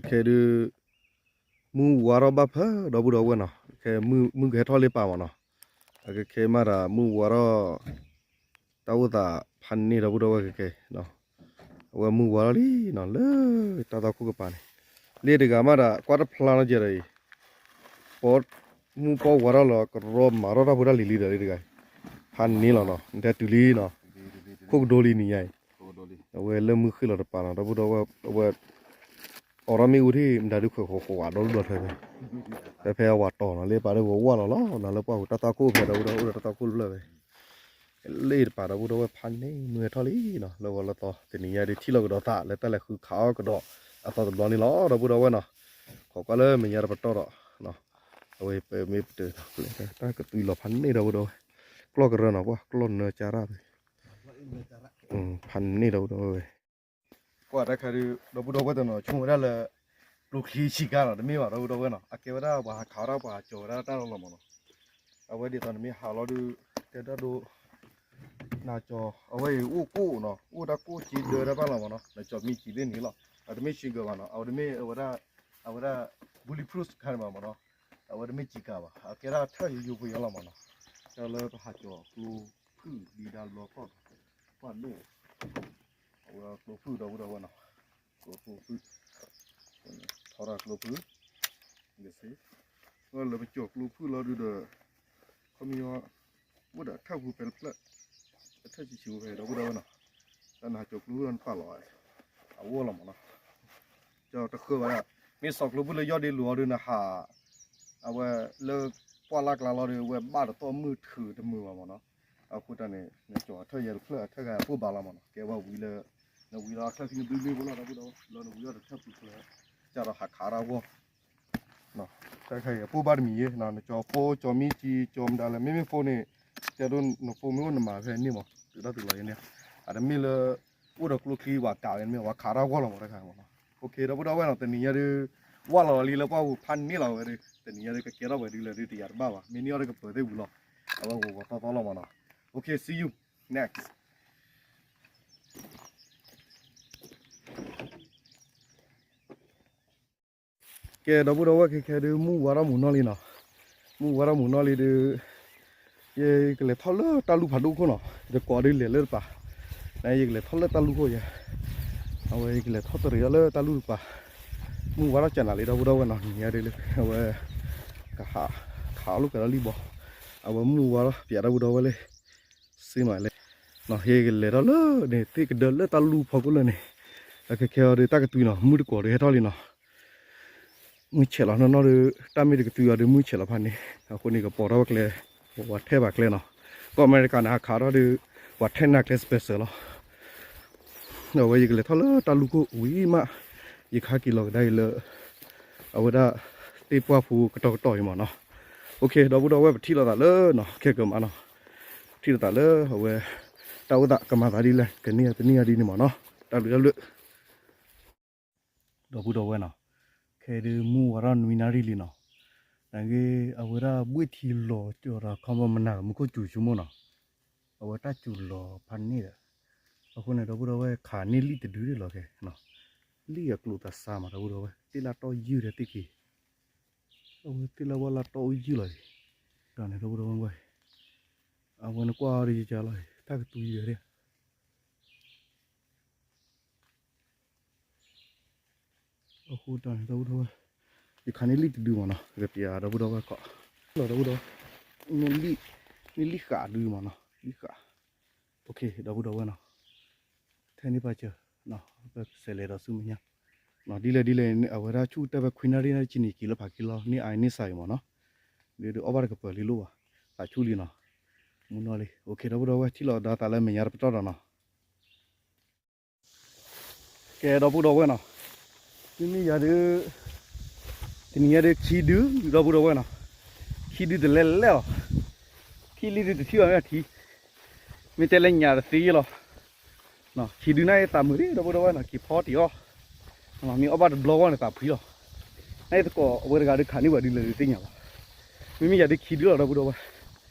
ခဲဒုး မုၢ်ဝါထီၣ်ဘၣ်ဖဲ ဒီပုၢ်ဒီဝဲၢ်နီၤ, ခဲမုၢ်ကဟဲထီၣ်လၢပၢ်မးနီၤ, အခဲခဲမးဒၣ်မုၢ်ဝါထီၣ် တၢ်အိၣ်သးဖးန့ၢ် ဒီပုၢ်ဒီဝဲၢ်ခဲခဲ, အဝဲမုၢ်ဝါထီၣ်လံနီၤ လၢတၢ်သီခိၣ်ကပၤန့ၣ်, လ့တဂၤမးဒၣ်ကွၢ်တဖျါနီၤကဲဒီးအံၤ, ပီမုၢ်ပီဝါထီၣ်လီၤ ကရီမၤထီၣ်တၢ်ဖိတၢ်လံၤလံဒီးလ့တဂၤအံၤ, ဖးန့ၢ်လီၤနီၤ နတဲတုၤလံနီၤ, ခိၣ်ကဒိလံနံၤညါအံၤ, အဝဲလၢမုၢ်ဃ့ၢ်လီၤတပၤနီၤ ဒီပုၢ်ဒီဝဲၢ် အဝဲ အိးထီၣ်မ့ၣ်အူထံၣ် မတၤဒုးခွဲးဃီၤဃီၤဝးဒီဒူၣ်ဒီထၢဖဲ, ဖဲဖဲအဝၤတီၤနီၤ လၢပာ်ဒၢဝဲဝၢ်လီၤလီၤနီၤ လၢပှၢ်ပူၤတၢ်သီခိၣ်ဖဲဒီပုၢ်ဒီဝဲၢ်အိၣ်ဒီးတၢ်သီခိၣ်လၢဖဲ, လ့တပၤဒီပုၢ်ဒီဝဲၢ်ဖးန့ၢ်မုၢ်ဟဲထီၣ်လံနီၤ လၢဝဲလၢသီ တနံၤညါဒုးထံၣ်လိာ်ကဒီးသးလၢတၢ်လဲၤဃုခးအီၣ်ကဒီးအသီတဘျီန့ၣ်လီၤ ဒီပုၢ်ဒီဝဲၢ်နီၤ, ခိးကွၢ်လၢမဲာ်ညါတပတီၢ်ဒီး အဝဲပမ့ၢ်ပတၢ်ကပျဲတၢ်ကသွံလီၤဖးန့ၢ်ဒီပုၢ်ဒီဝဲၢ်, ကျီၢ်ကရၢနီၤ ပှၤကျီၢ်နၢကၠၢ်ရၣ်ဖဲ ဖးန့ၢ်ဒီပုၢ်ဒီဝဲၢ် ကွၢ်တၢ်ခါဒုး ဒီပုၢ်ဒီဝဲၢ်တနီၤ ဆိကမိၣ်ဝဲဒၣ်လၢ ကျိချံဆံးကါနီၤ တမ့ၢ်ဘၣ် ဒီပုၢ်ဒီဝဲၢ်နီၤ အကဲဝဲဒၣ်ပှၤဟးခးဝဲဒၣ်ပှၤကၠီၤဝဲဒၣ်တၢ်လီၢ်လီၤမးနီၤ, အဝဲဒ်သိးနမ့ၢ်ဟးလီၤဒုး တဲတၢ်ဒိ နကၠီၤ အဝဲအံၤအိၣ်ကိၣ်နီၤ အိၣ်တၢ်ကိၣ်စ့ဒၢတၢ်ဘၣ်လီၤမးနီၤ နကၠီၤမ့ၢ်စံးသ့ၣ်န့ၣ်လီၤ အတမ့ၢ် shingle ဘၣ်နီၤ အဝဲတမ့ၢ်အဝဲဒၣ် အဝဲဒၣ် bulletproof ခါန့ၣ်ဘၣ်မးနီၤ, အဝဲတမ့ၢ်စံးကါဘၣ် အကဲဒၣ်ထၢၣ်ယိယိဖိယီၤလီၤမးနီၤ, တၢ်လၢပဟးကၠီၤကျိဖုၣ်ဒံးဒၣ်ဘျီခီၣ် ပှၢ်ဒိၣ် အဝဲကျိဖုၣ်ဒီပုၢ်ဒီဝဲၢ်နီၤ, ကျိဖုၣ် ထီထီၣ်ကျိဖုၣ် ကစ့ လၢပကၠီၤကျိဖုၣ်လီၤဒုးဒီး ခီမ့ၢ်ဝဲ အိၣ်ဒီးထၢၣ်ပူၤဖဲတဖျၢၣ် အထၢၣ်ဆံးဆံးဝဲဖဲဒီပုၢ်ဒီဝဲၢ်နီၤ, တၢ်နဟးကၠီၤကျိဖုၣ်လီၤနပာ်လီၤ အဝဲလီၤမးနီၤ, ကၠီၤတဃၢဘၣ်ဒၣ် မ့ၢ်စီၤကျိဖုၣ်လၢယီၢ်ဒ့လူၤအီၤဒုးနဟး အဝဲလၢပှၢ်လၢ်ကျါလီၤဒီး အဝဲဘၣ်တသီၣ်မုၢ်ထုးတမုာ်ဘၣ်မးနီၤ, အဃိတၢ်န့ၣ် နကၠီၤအထၢၣ်ယဲတဖျၢၣ်အထၢၣ်ဂၤပိၢ်ဘၣ်လီၤမးနီၤ, ကဲဝဲဝံၤလၢ နဝံၤလီၤအချၢခံနဘျုးဘျုးဖိလီၤ ဒီပုၢ်ဒီဝဲၢ် လၢနဝံၤလီၤတထၢၣ်ပူၤချၢ ကၢ်ဒီးဟးခးတၢ်ဂီၢ် တၢ်ခါအံၤအပိၢ်ဘၣ်တမံၤယဲ နကၠီၤဖိကၠီၤမံကံကၠီၤမတၤလဲၣ် မ့မ့ၢ်ဖိန့ၣ် တဲဒိနဖိမ့ၢ်အိၣ်နမၤဖဲန့ၣ်မး တုၤတၢ်တုၤလီၤယဲန့ၣ် အတမ့ၢ်လၢ အိၣ်ဒီးကျိချံဝဲကးဝဲန့ၣ်မ့ၢ် ဝဲခးတၢ်ဂီၢ်လီၤမးတၢ်ခါမးနီၤ, ဒီပုၢ်ဒီဝဲၢ်နီၤ တနံၤညါဒုး ဝၢ်လီၤလံလၢပှၢ်ပူၤဖးန့ၢ်လီၤဝဲဒုး တနံၤညါဒုးကကဲထီၣ်ဝဲဒုးလၢဒုးတယာ်တဘၣ်ဘၣ် မ့ၢ်န့ၢ်အီၤဒီးကပၢၤသ့ၣ်ဝံၤလီၤ အဝဲဂီၤဂီၤသီသီလီၤမးနီၤ, okay see you next ကဲ ဒီပုၢ်ဒီဝဲၢ်ခဲခဲဒုး မုၢ်ဝါထီၣ်မုၢ်နီၢ်လံနီၤ, မုၢ်ဝါထီၣ်မုၢ်နီၢ်လံဒုး ယကလဲၤထီၣ်လၢတၢ်လူၢ်ဖးဒိၣ်ခိၣ်နီၤ, ယတကိးဒုးလဲၤလၢတပၤ, နယကလဲၤထီၣ်လၢတၢ်လူၢ်ခိၣ်ယဲ, အဝဲယကလဲၤထီၣ်တရံးအီၤလၢတၢ်လူၢ်တပၤ, မုၢ်ဝါထီၣ်ကနၤလံ ဒီပုၢ်ဒီဝဲၢ်နီၤ, နံၤညါဒုးလၢ အဝဲ ကဟး ခးအီၣ်လိာ်ကဒီးလံဘီ, အဝဲမုၢ်ဝါထီၣ်ပျး ဒီပုၢ်ဒီဝဲၢ်လၢ စ့မးလဲၣ်, ယကလဲၤထီၣ်လၢန့ၣ် သ့ၣ်ကဒၢလၢတၢ်လူၢ်ဖီခိၣ်လၢန့ၣ်, အခဲခဲအံၤဒုးတၢ်ကသွံနီၤ မုၢ်တကိးဒုးဟဲထီၣ်လံနီၤ, မုၢ်ဆဲးလီၤနီၢ်နီၢ်ဒုး တၢ်မ့ၢ်တကသွံအီၤဒုး မုၢ်ဆဲးလီၤဖးန့ၣ်, အဃိန့ၣ် ကပီၤထီၣ်ဝဲကျဲ, ပှၤထဲဘၣ်ကျဲနီၤ, ကီၢ်အမဲရကၤန့ၣ် ဟးခးထီၣ်ဒုး ပှၤထဲနၤကျဲ special လီၤ, အဝဲယကလဲၤထီၣ်လၢတၢ်လူၢ်ခိၣ်ဝံၤမး, ယကဟဲက့ၤလီၤကဒါအံၤလၢ အဝဲဒၣ် သ့ၣ်ပှၢ်ဖိကတီၢ်ကတီၢ်အံၤမးနီၤ, okay ဒီပုၢ်ဒီဝဲၢ် ပထံၣ်လိာ်သးလၢနီၤ ခဲကမးနီၤ, ထံၣ်လိာ်သးလၢအဝဲ တၢ်အိၣ်သးကမၤသးဒ်လဲၣ် ကန့ၢ်အီၤတန့ၢ်အီၤဒ်န့ၣ်မးနီၤ, တၢ်ဘျုးတၢ်ဘျုး ဒီပုၢ်ဒီဝဲၢ်နီၤ, ခဲဒုးမုၢ်ဝါထီၣ်နွံနၣ်ရံၣ်လံနီၤ, နဂ့ၤ အဝဲဒၣ်ဘှ့ၣ်ထံလီၤကၠီၤဒီး ခီမီမနၤ မူခိၣ်စူၤဆိကမိၣ်နီၤ, အဝဲတၢ်စူၤလီၤဖးန့ၣ်ဒီး, အဃိန့ၣ် ဒီပုၢ်ဒီဝဲၢ် ခးန့ၢ်လံၣ်တဒုဒၣ်လီၤခဲ, လံၣ်အကျိၤသးစါမး ဒီပုၢ်ဒီဝဲၢ် သ့ၣ်လၢတီၢ်ယုၢ်ဒီးသ့ၣ်က့ၤ, အဝဲသ့ၣ်လၢဝဲလၢတီၢ်အိၣ်ယုၢ်လီၤအံၤ, တၢ်န့ၣ် ဒီပုၢ်ဒီဝဲၢ် အဝဲနကွၢ်အီၤဒီးယကလီၤအံၤ တၢ်ကသွံယဲဒၣ် အဃိတၢ်န့ၣ် ဒီပုၢ်ဒီဝဲၢ် ယခးန့ၢ်လံၣ်တဒုမးနီၤ ကပျးဒီပုၢ်ဒီဝဲၢ်ကီး လီၤဒီပုၢ်ဒီဝဲၢ် မ့ၢ်လံၣ်ဃးဒုမးနီၤ လံၣ်ဃး okay ဒီပုၢ်ဒီဝဲၢ်နီၤ ထဲန့ၣ်ပာ်စၢၤ ပကစးလဲၤဒီးဆူမဲာ်ညါ ဒ်လဲၣ်ဒ်လဲၣ် အဝဲဒၣ်ဆူၣ်တၢ်ဖဲခွံနၣ်ရံၣ်နၣ်ရံၣ်ဆံန့ၣ် က့ၤလၢဖးက့လီၤ န့ၢ်အါန့ၢ်စှၤအံၤမးနီၤ ဒ်ဒုးအီၣ်ဘၣ်တကပၤလံလိၣ်ဘၣ် သးဆူၣ်လံနီၤ မုၢ်နီၢ်လံ okay ဒီပုၢ်ဒီဝဲၢ် ထံၣ်လိာ်ဒီးသးလၢမဲာ်ညါတပတီၢ်ဒီးနီၤ ကဲ ဒီပုၢ်ဒီဝဲၢ်နီၤ မ့မ့ၢ်ယၤဒုး တနံၤညါဒုး ခံဒု ဒီပုၢ်ဒီဝဲၢ်နီၤ ခံဒုတလဲၤလဲၣ်လီၤ ခံလံဒုတထံၣ်ဘၣ်မ့ၢ်ထံ မ့ၢ်တဲလၢညါတသ့လီၤ ခံဒုန့ၣ်သးမုာ်လံ ဒီပုၢ်ဒီဝဲၢ်နီၤ က့ၤဖီတ့ၢ်အီၤ မ့ၢ်အီၣ်ဘၣ်တဘျီဂီၢ်န့ၣ်သးဖှံလီၤ နသကိးအဝဲတဂၤဒုးခးန့ၢ်ဝဲဒုးလဲၤဒုးသ့ၣ်ညါလီၤ မ့မ့ၢ်ယၤဒုးခံဒုလီၤ ဒီပုၢ်ဒီဝဲၢ်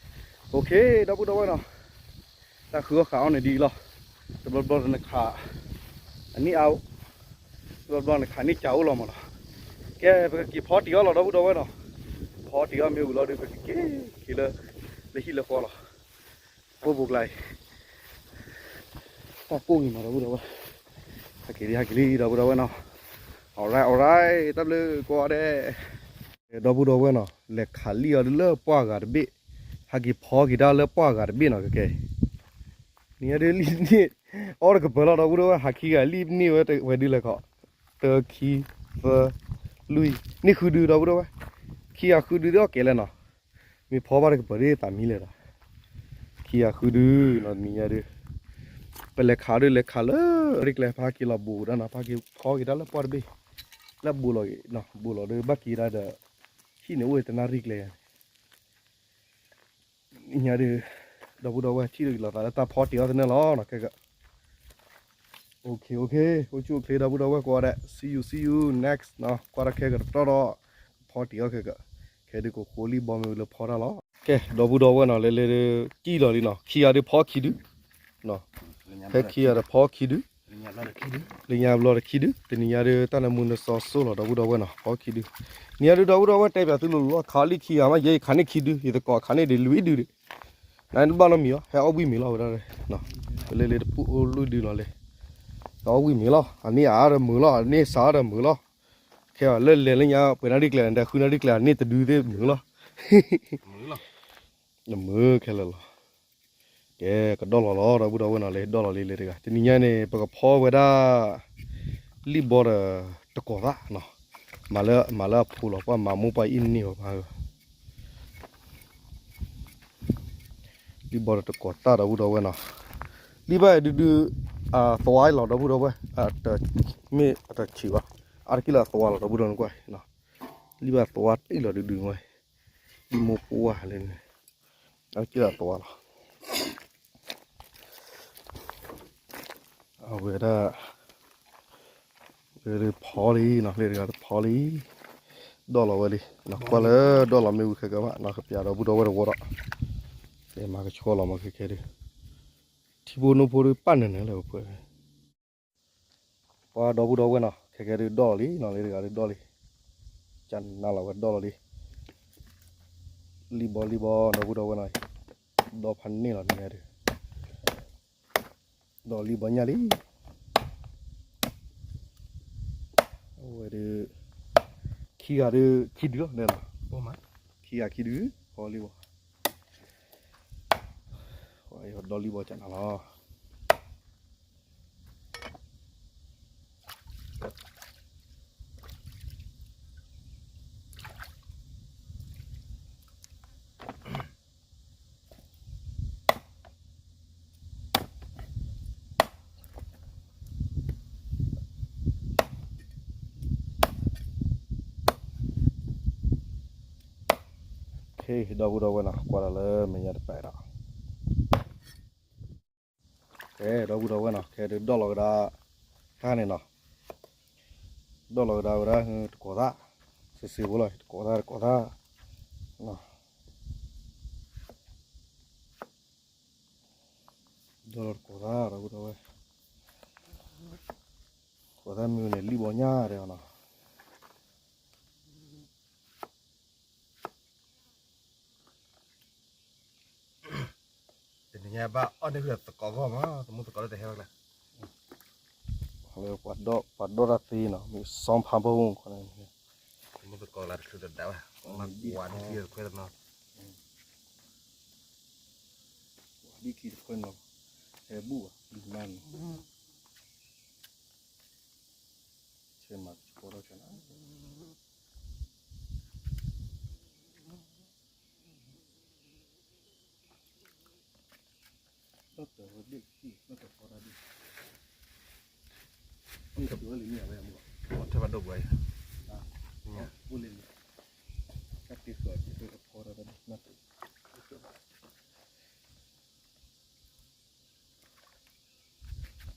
okay ဒီပုၢ်ဒီဝဲၢ်နီၤ တၢ်ဃုအီၣ်ဃးအီၣ်န့ၣ်ဒ်အံၤလီၤ တဘျီဘျီနခး အန့ၢ်အါအိၣ် တဘျီဘျီနခးန့ၢ်ကၠးအိၣ်လီၤမးနီၤ ကဲ ပကက့ၤဖီတံၢ်အီၤလီၤ ဒီပုၢ်ဒီဝဲၢ်နီၤ. ဖီတံၢ်အီၤမ့ၢ်ဝံၤလီၤဒီး ပကက့ၤက့ၤလၢ လၢဟံၣ်လၢဃီလီၤ. ကိၢ်ဘိကျါအံၤ တၢ်ကိၢ်ဂ့ၤမး ဒီပုၢ်ဒီဝဲၢ်. ဟဲက့ၤလံ ဟဲက့ၤလံ ဒီပုၢ်ဒီဝဲၢ်နီၤ. Alright alright တၢ်ဘျုးကိးဂၤဒဲး. ဒီပုၢ်ဒီဝဲၢ်နီၤ လဲၤခးလံၣ်အီၤဒုးလၢပှၢ်ဂၤတဘ့ၣ်, ဟဲက့ၤဖီက့ၤတၢ်လၢပှၢ်ဂၤတဘ့ၣ်နီၤ ကကဲ. နံၤညါဒုးလံၣ်န့ၢ် အီၣ်တကပၤလီၤ ဒီပုၢ်ဒီဝဲၢ် ဟးခံဂၤလံၣ်န့ၢ်ဝဲဝဲဒုးလဲၤခီ, တၢ ခံ သၢ လွံၢ် န့ၢ်ဃုဒု ဒီပုၢ်ဒီဝဲၢ်. ခံဂၤဃုဒုသ့ၣ်အီၣ်ကဲလဲၣ်နီၤ. မ့ၢ်ဖီဘၣ်တကပၤဒ်သးမံလဲၣ်ဒီး ခံဂၤဃုဒုနီၤ နံၤညါဒုး ပလဲၤခးဒုးလဲၤခးလၢ ရ့ကျဲ ဖးက့ၤလီၤဘိးဒၣ်နီၤ ဖးက့ၤဖီက့ၤတၢ်လၢပှၢ်တဘ့ၣ်, လၢဘိးလီၤဂ့ၤ, ဘိးလီၤဒုး ဘၣ်က့ၤဒၣ်ဒီး ဟံၣ်န့ၣ်အိၣ်တနၣ်ရံၣ်ကျဲ နံၤညါဒုး ဒီပုၢ်ဒီဝဲၢ် ထံၣ်လိာ်သးလၢတၢ်ဖီတံၢ်အီၤသနၢၣ်လီၤနီၤ ခဲက OK OK အိၣ်ဆူၣ်အိၣ်ချ့ ဒီပုၢ်ဒီဝဲၢ်ကိးဂၤဒဲး see you see you next နီၤ ကွၢ်တၢ်ခဲကတီၢ်ဒီး ဖီတံၢ်အီၤခဲက ခဲဒုးကဃိလံၣ်ဘီမ့ၢ်ဝံၤလၢဖီတၢ်လီၤ. ကဲ ဒီပုၢ်ဒီဝဲၢ်နီၤ လဲၤလဲၤဒုး ကံၣ်လီၤလံနီၤ ခံဂၤဒုးဖီခံဒု ဖဲခံဂၤဒီးဖီခံဒု လၢညါဘျီတခံဒု တနံၤညါဒုး တၢ်နမူနစီဆိၣ်လီၤ ဒီပုၢ်ဒီဝဲၢ်နီၤ ဖီခံဒု. နံၤညါဒုး ဒီပုၢ်ဒီဝဲၢ် တဲပၠးသုလိၤလိၤ ခးလံၣ်ခံဂၤမး ယဲယခးန့ၢ်ခံဒု ယသကိးခးန့ၢ်ဒံးလွံၢ်ဒုဒံး နတဘၣ်နီတမံၤအီၤ ဟဲအီၣ်ဘှံးမ့ၤလီၤဝဲဒၣ် ပလဲၤလၢတပူၤအိၣ်လွံၢ်ဒုလီၤလဲၤ ဟဲအီၣ်ဘှံးမ့ၤလီၤ အန့ၢ်အါဒီးမုာ်လီၤ အန့ၢ်စးဒီးမုာ်လီၤ ခဲအီၤလၢလဲၤလၢညါ ပှဲၤနၣ်ရံၣ်ကျဲ ဒီးဃုနၣ်ရံၣ်ကျဲ အန့ၢ်တဒုသ့ၣ်မုာ်လီၤ မုာ်ခဲလၢာ်လီၤ. ကဲ ကဒီၣ်လီၤလီၤ ဒီပုၢ်ဒီဝဲၢ်နီၤ လဲၤဒီၣ်လီၤလံလဲၤတဂၤ တနံၤညါန့ၣ် ပကဖီဝဲဒၣ် လံၣ်ဘီဒီးတကိးသၣ်နီၤ မၤလၢ မၤလၢအဖိလီၤ ပှၤမၤမိၢ်ပှၢ်အံၤန့ၢ်ဝဲပှၤ လံၣ်ဘီဒီးတကိးသၣ် ဒီပုၢ်ဒီဝဲၢ်နီၤ လံၣ်ဘၣ်ဒုဒု အသွါလီၤ ဒီပုၢ်ဒီဝဲၢ် မ့ၢ်အတဆံးဘၣ် အါတက့ၢ်လၢအသွါလီၤ ဒီပုၢ်ဒီဝဲၢ်ကွၢ် လံၣ်ဘၣ်သွါတ့ၢ်လီၤဒုဒုဝဲ လံၣ်မိၢ်ပှၢ်လၢန့ၣ် အါတက့ၢ်လၢအသွါလီၤ အဝဲဒၣ် လၢဖီလံနီၤ လၢတဂၤတဖီလံ ဒီၣ်လီၤဝဲလံ ကွၢ်လၢဒီၣ်လီၤမ့ၢ်ဝံၤခဲကမး နီၤကပျးဒီပုၢ်ဒီဝဲၢ်တဝီဒီး ကဲမၤကဆှီလီၤမးခဲခဲဒုး ထံဖိနိဖိဒုးပၢ်နၢၤနၢၤလၢပှဲၤ ပှၤဒီပုၢ်ဒီဝဲၢ်နီၤ ခဲခဲဒုးဒီၣ်လီၤလံနီၤ လၢတဂၤဒုးဒီၣ်လံ ကနၣ်လီၤဝဲဒီၣ်လီၤလံ လံၣ်ဘီလံၣ်ဘီ ဒီပုၢ်ဒီဝဲၢ်နီၤ ဒီဖးန့ၣ်လီၤနံၤညါဒုး ဒီးလံၣ်ဘီညၣ်လံ အဝဲဒုး ခံဂၤဒုး ခံဒုလီၤ ခံဂၤခံဒု ဖီလံၣ်ဘီ ဒီလံၣ်ဘီကနၣ်လီၤ ဒီပုၢ်ဒီဝဲၢ်နီၤ ကွၢ်ဒီးလၢမဲာ်ညါတပၤဒီး ကဲ ဒီပုၢ်ဒီဝဲၢ်နီၤ ခဲဒုးဒီၣ်လီၤကဒါ တၢ်န့ၣ်နီၤ ဒီၣ်လီၤကဒါဝဲဒၣ် တကိးသၣ် စ့စ့ဖိလီၤ တကိးသၣ် တကိးသၣ် ဒီးတကိးသၣ် ဒီပုၢ်ဒီဝဲၢ် တကိးသၣ်မ့ၢ်န့ၣ် လံၣ်ဘီညၣ်ဒဲးနီၤ တနံၤညါဘၣ်အီၣ်န့ၢ်ဃုာ်သကိးဂီၢ်မး သမူသကိးလၢတဟဲဘၣ်ကျါ ပှၤဒီၣ်တၢ်သ့နီၤ မ့ၢ်စီဖါဘိၣ် သမူသကိးလၢတချုးတဒၣ်ဘၣ် မၤကွၢ်ဒ်ခံတခွဲတနီၤ ကွၢ်ဒ်ခံတခွဲနီၤ ဟဲဘူၣ်ဘၣ် ဒ်မါနီၤ ဆဲးမၤကဆှီထီၣ်ဆဲးနီၤ လီၤတၢ်ဝဲဘ့ၣ်ခံ လီၤတၢ်ဖီတၢ်ဒ် အိၣ်တၢ်ဝဲလံမ့ၢ်အဝဲမ့ၢ် ထဲဘၣ်ဒိၣ်ပှၤအံၤ အိၣ်လံလံ တၢ်တ့ဃာ်က့ၤဖဲကဖီတၢ်ဒ်နၢ်တၢ် ကိးလၢ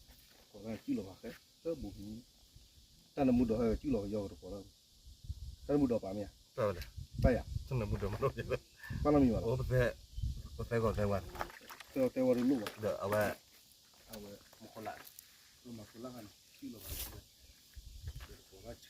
ကံၣ်လီၤဘၣ်ဃဲ တၢ်ဘူးကံၣ် တၢ်နမူဒီးဟဲကံၣ်လီၤကယီကတကိးလၢ တၢ်နမူဒီးပာ်မ့ၢ်ဧါ ပာ်ယၤ တၢ်နမူဒီးမ့ၢ် ပာ်နီတမံၤဘၣ်လီၤ ပသဲဂီၤသဲဝါ သဲဂီၤသဲဝါတလိၣ်ဘၣ် ဒီးအဝဲ အဝဲ မခီလၢ မခီလၢဟါန့ၣ် ကံၣ်လီၤဘၣ် တကိးဘၣ်ဆၣ်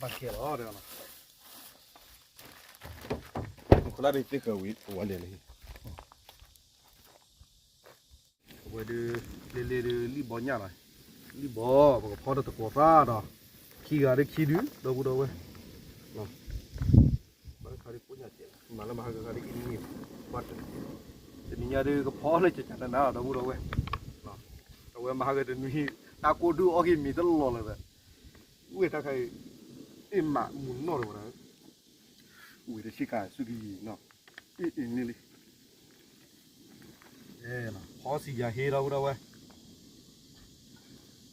ဘၣ်ခဲလီၤ, ခိၣ်လၢဒ်သ့ၣ်ဃၢၤဝံၤ ဝဲလဲၤလၢဟံၣ်, အဝဲဒုး လ့လ့ဒုး လံၣ်ဘီညၣ်လီၤ, လံၣ်ဘီ ပကဖီတသကိးသၣ်ဒီး ခံဂၤဒုးခံဒုး ဒီပုၢ်ဒီဝဲၢ်, ဘၣ်တခါဒုးကိးညၣ်ကဲး, မၤလၢမဟါကဂၤဒုးအံၤနံၤ, ဘၣ်တနံၤညါဒုးကဖီလၢကကနနၤလီၤ ဒီပုၢ်ဒီဝဲၢ်, အဝဲမဟါကတနွံ တၢ်ကိၢ်ဒုးအီၣ်က့ၤမံၤတလီၢ်လၢၤဒီး ဝ့ၢ်တၢ်ခါအံၤ အ့ၣ်မးမုၢ်နီၢ်တဝဲဒၣ်, ဝ့ၢ်တဆံကၤဆူကယံၤနီၤ, အ့ၣ်အ့ၣ်န့ၣ်လံ, ဖီစံးဘျးဟ့ဒီပုၢ်ဒီဝဲၢ်,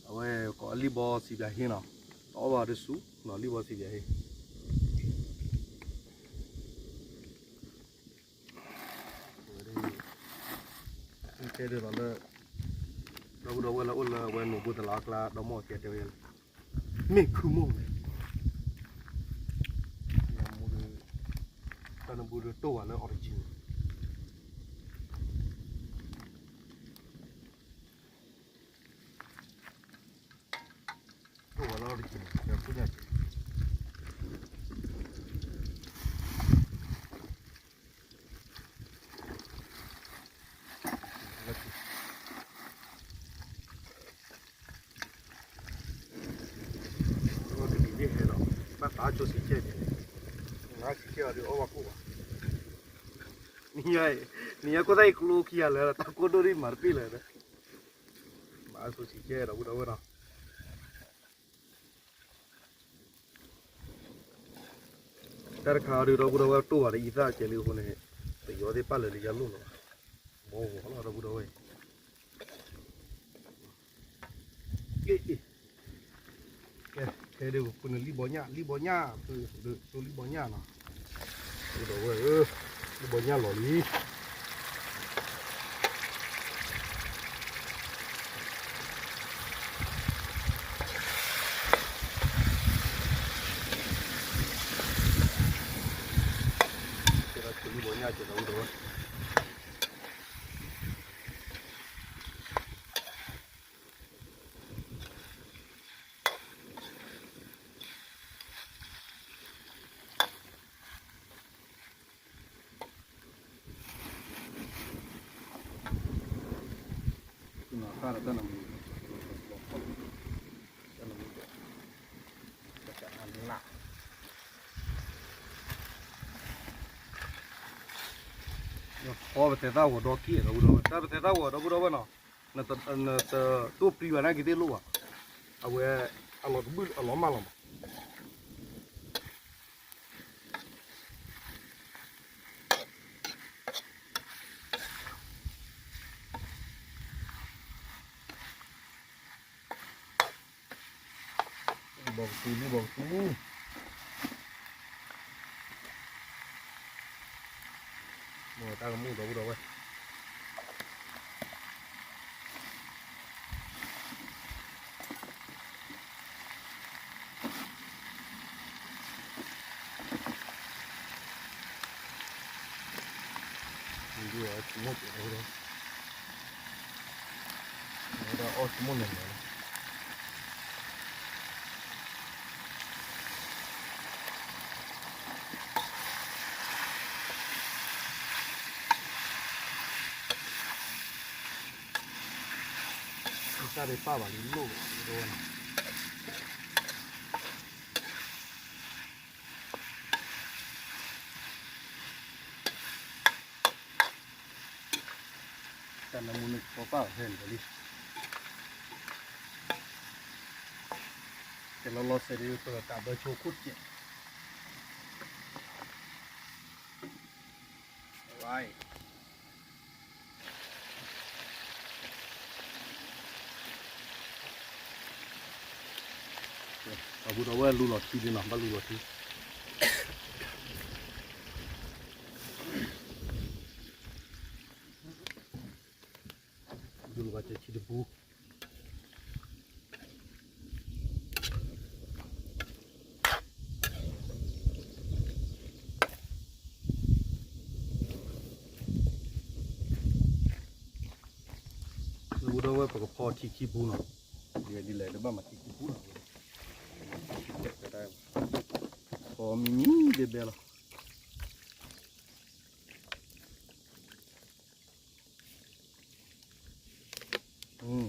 အဝဲကိးလံၣ်ဘီစံးဘျးဟ့နီၤ, တအီၣ်ဘၣ်တဆူနီၤ လံၣ်ဘီစံးဘျးဟ့ တဲဒ်သိးလၢ ဒီပုၢ်ဒီဝဲၢ်လၢအိၣ်လၢအဝဲနိၣ်ဘိတလးအကျါ ဒီမါအီၤကဲတဲဝဲလၢ မ့ၢ်ခုမိၢ်န့ၣ် တၢ်နဘူးဒီးတိၢ်ဝဲလၢ original တိၢ်ဝဲလၢ original န့ၣ် ဒီးခိၣ်ညၣ်ကဲး ဘၣ်သးကၠိစံးကဲန့ၣ်, နစံးကဲအီၤဒီးအီၣ်ဘၣ်ကိၢ်ဘၣ်, နံၤညါကိၢ်သၣ်အံၤကျိခံဂၤလၢာ် တၢ်ကိၢ်ဒိၣ်ဒံးမၤတပ့ၢ်လၢာ်ဒီး, မၤအၢဖိစံးကဲဒီပုၢ်ဒီဝဲၢ်နီၤ တၢ်တခါအံၤဒီး ဒီပုၢ်ဒီဝဲၢ်တိၢ်ဘၣ်ဒီးအံသၣ်ကဲးလံအဃိန့ၣ်, ပယီၤသ့ၣ်ပာ်လၢာ်လၢယလိၣ်လီၤ, ဘီဂီၤလီၤ ဒီပုၢ်ဒီဝဲၢ်အံၤ, ကဲ, ခဲဒုးပနုာ်လံၣ်ဘီညၣ် လံၣ်ဘီညၣ်, ပဒိးလံၣ်ဘီညၣ်နီၤ, ဒီပုၢ်ဒီဝဲၢ်ဧၢ, လံၣ်ဘီညၣ်လီၤလံ လံၣ်ဘီညၣ်ကဲးဒီပုၢ်ဒီဝဲၢ် ဖီပသဲးသၣ်ဝဲဒီက့ၢ်ဒီပုၢ်ဒီဝဲၢ်, တၢ်ပသဲးသၣ်ဝဲဒီပုၢ်ဒီဝဲၢ်နီၤ, နတတိၢ်ပျံၤဘၣ်နာ်က့ၤသ့ၣ်လိၣ်ဘၣ်, အဝဲ အလီၤကဘုၣ်အလီၤမၢ်လီၤမး ဘီကသူ လံၣ်ဘီကသူ, တၢ်ကမူၣ်ဒီပုၢ်ဒီဝဲၢ် အီၣ်ဆိကမိၣ်န့ၣ် တၢ်ဒ်ပာ်ဘၣ်လံလိၣ်ဘၣ် တၢ်နမူန့ၣ်ကပာ်ဖဲန့ၣ်လံ, ကဲလီၤလီၤဆဲးဒ် ပကကးဘၢဆိခိၣ်တကဲး, အဝဲ ဒီပုၢ်ဒီဝဲၢ်လူလီၤထံဒ်နီၤ ဘၣ်လူလီၤထံ ဒုးလီၤဘၣ်ကဲခံတပူၤ ဒီပုၢ်ဒီဝဲၢ် ပကဖီထံခံပူၤနီၤ, ဒ်လဲၣ်ဒ်လဲၣ် တဘၣ်မၤထံခံပူၤနီၤ, မၤထံခံပူၤ ဖီမံမံဘဲဘဲလီၤ.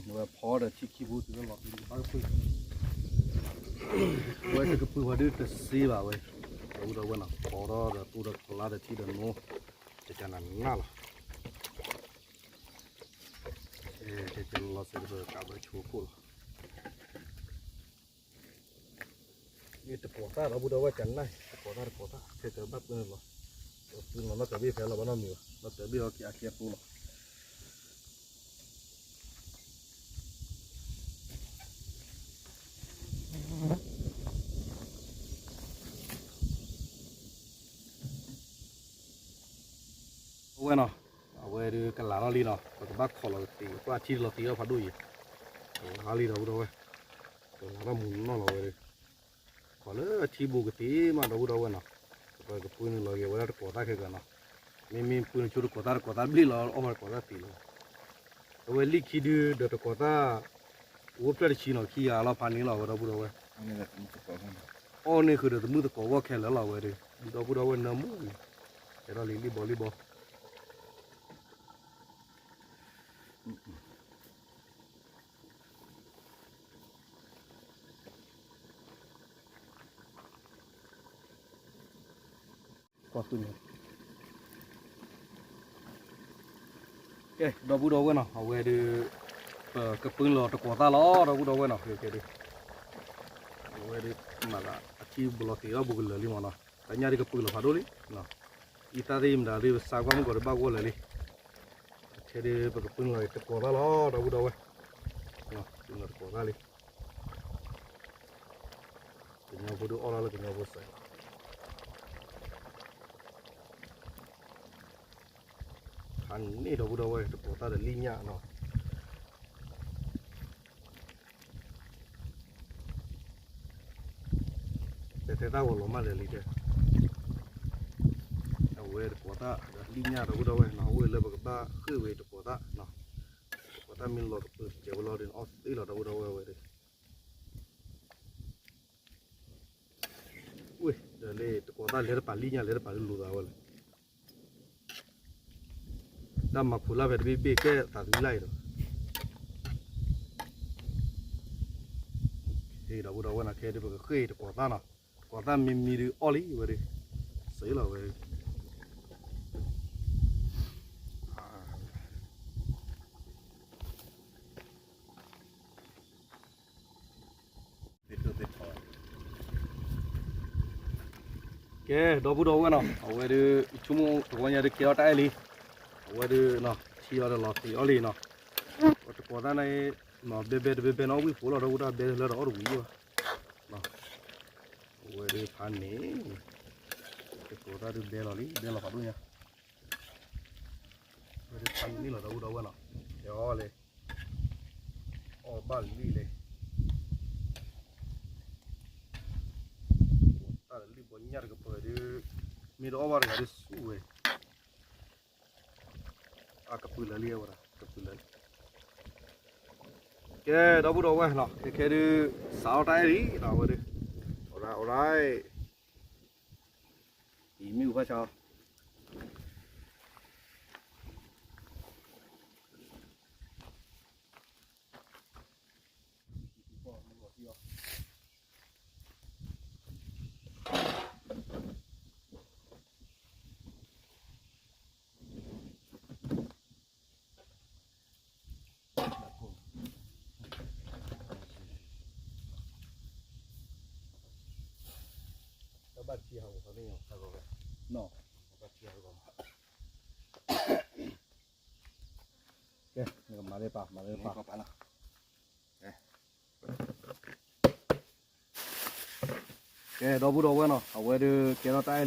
ဝဲဖီဒီးထံခံပူၤ တုၤလၢလီၤတံၢ်ဘၣ်ကပၢၢ်, ဝဲတကပၢၢ်ဝဲဒုးတစ့ဘၣ်ဝဲ, ဒီပုၢ်ဒီဝဲၢ်နီၤ, ဖီထီၣ်ဒီးသူၣ်ဒီးဖီလာ်ဒီးထံဒီးနိ, ကကနၣ်နၢ်လီၤ. ကကလီၤစဲးတပၢၢ်ကးဘၢဆိခိၣ်လီၤ. တကိးသၣ်ဒီပုၢ်ဒီဝဲၢ်ကနၣ်, တကိးသၣ်တကိးသၣ် ခဲကဘၣ်ပၢၢ်လီၤ, ပၢၢ်လီၤနီၢ်တၢ်ဘ့ၣ်ဖဲလီၤဘၣ်နီတမံၤဘၣ်, နီၢ်တၢ်ဘ့ၣ်အီၤက့ၤအကဲသိလီၤ. အဝဲနီၤ, အဝဲဒုးကလၤထီၣ်လံနီၤ, ပကဘၣ်ခိးလီၤကသ့ၣ် ပှၢ်ထံလီၤသ့ၣ်အီၣ်ဖးဒိၣ်အံၤ, ကလၤထီၣ်လံဒီပုၢ်ဒီဝဲၢ်, ကလၤထီၣ်မုၢ်နီၢ်လီၤဝဲဒုး, ခိးလၢအထံဘိကသ့ၣ်မးဒီပုၢ်ဒီဝဲၢ်နီၤ, ပကပၢၢ်နုာ်လီၤက့ၤဝဲဒၣ်တကိးသၣ်ခဲကနီၤ, မ့မ့ၢ်ပၢၢ်နုာ်ဆိတကိးသၣ် တကိးသၣ်ဘျ့ၣ်လီၤ အီၣ်ဝဲတကိးသၣ်သ့ၣ်လီၤ. အဝဲလံၢ်ခံဒုးဒီးတကိးသၣ် အိၣ်ဖျဲၣ်တဆံနီၤ ခံဂၤလီၤဖးန့ၣ်လီၤဝဲဒီပုၢ်ဒီဝဲၢ်, အီၣ်န့ၢ်ဃုာ်ဒီးသမုၣ်သကိးဂီၢ်ခဲလၢာ်လီၤဝဲဒုး, ဒီပုၢ်ဒီဝဲၢ်နၢမူန့ၣ်, ကဲထီၣ်လံလံၢ်ဘီလံၢ်ဘီ ကဲ ဒီပုၢ်ဒီဝဲၢ်နီၤ အဝဲဒုး ပကပၢၢ်လီၤတကိးသၣ်လီၤ ဒီပုၢ်ဒီဝဲၢ်နီၤ ခဲကဲဒုး အဝဲဒုး မၤသးအထံဘိလီၤသ့ၣ်အီၣ်ဘိကလၢာ်လံမးနီၤ တၢ်ညၣ်ဒုးကပၢၢ်လီၤဖးဒိၣ်လံ အံသၣ်သ့ၣ်မတၤဒုး ပစးကွၢ်မုၢ်ကီၤဒုးဘၣ်ဂီၢ်လၢာ်လံ ခဲဒုး ပကပၢၢ်လီၤတကိးသၣ်လီၤ ဒီပုၢ်ဒီဝဲၢ် ပၢၢ်လီၤတကိးသၣ်လံ ကညီဖိဒုးအီၣ်လၢကညီဖိစဲးလီၤ ဖးန့ၢ်ဒီပုၢ်ဒီဝဲၢ် တကိးသၣ်ဒီးလံၣ်ညၣ်နီၤ တဲတဲသၣ်ဝဲလီၤမၢ်ဒီးလံတဲ အဝဲတကိးသၣ်ဒီးလံၣ်ညၣ်ဒီပုၢ်ဒီဝဲၢ်နီၤ အိၣ်လၢပကဘၣ်ဃ့ၢ်ဝဲတကိးသၣ်နီၤ တကိးသၣ်မ့ၢ်လီၤကပၢၢ်စဲးဝဲလီၤဒီး အီၣ်သ့လီၤဒီပုၢ်ဒီဝဲၢ်ဝဲဒီး ဝ့ၢ် ဒီးလၢတကိးသၣ်လဲၤတပာ်လံၣ်ညၣ်လဲၤတပာ်ဒုးလိာ်သးဝဲလၢ တၢ်မၤခိၣ်လၢ်ဖဲတဘ့ၣ်ဘ့ၣ်ကဲသးသုလၢ်အံၤဒီး ဒီပုၢ်ဒီဝဲၢ်နီၤ ခဲဒုးပကဃ့ၢ်တကိးသၣ်နီၤ တကိးသၣ်မံမံဒုးအီၣ်လံဝဲဒုး စဲးလီၤဝဲ ကဲ ဒီပုၢ်ဒီဝဲၢ်နီၤ အဝဲဒုး ဆိကမိၣ်တဝီညါဒုးကဲထီၣ်တၢ်အဲၣ်လံ အဝဲဒုး ထံအီၤဒီးလီၤသ့ၣ်အီၣ်လံနီၤ တကိးသၣ်န့ၣ် ဘဲဘဲတဘဲဘဲနီၤ ဝံၣ်ဖိလီၤဒီပုၢ်ဒီဝဲၢ်ဘဲလၢဒီးအီၣ်တဝံၤယိၣ်ဘၣ် အဝဲဒုးဖးန့ၣ် တကိးသၣ်ဒုးဘဲလီၤလံ ဘဲလီၤဖးဒိၣ်ညါ ဝဲဒုးဖးန့ၣ်လီၤဒီပုၢ်ဒီဝဲၢ်နီၤ ကဲအီၤလဲၣ် အီၣ်ဘၣ်လံလဲၣ် တၢ်လၢလံၣ်ဘီညၣ်တကပၤဒုး မ့ၢ်တအီၣ်ဘၣ်တဂၤဒုးဆူၣ်ဝဲ အကပုာ်လၢာ်လံဝဲဒၣ် ကပုာ်လၢာ်လံ ကဲ ဒီပုၢ်ဒီဝဲၢ်နီၤ ခဲခဲဒုး စးထီၣ်တၢ်အဲၣ်လံနီၤ အဝဲဒုး alright alright အံၤမ့ၣ်အူဖးဆါအီၤ တၢ်ဘၣ်ထံဟးဂီၤဖဲန့ၣ် နီၤ ဘၣ်ထံဟးဂီၤ ကဲ နကမၤလၢပၢ် မၤလၢပၢ် ကဲ ဒီပုၢ်ဒီဝဲၢ်နီၤ အဝဲဒုးကဲထီၣ်တၢ်အဲၣ်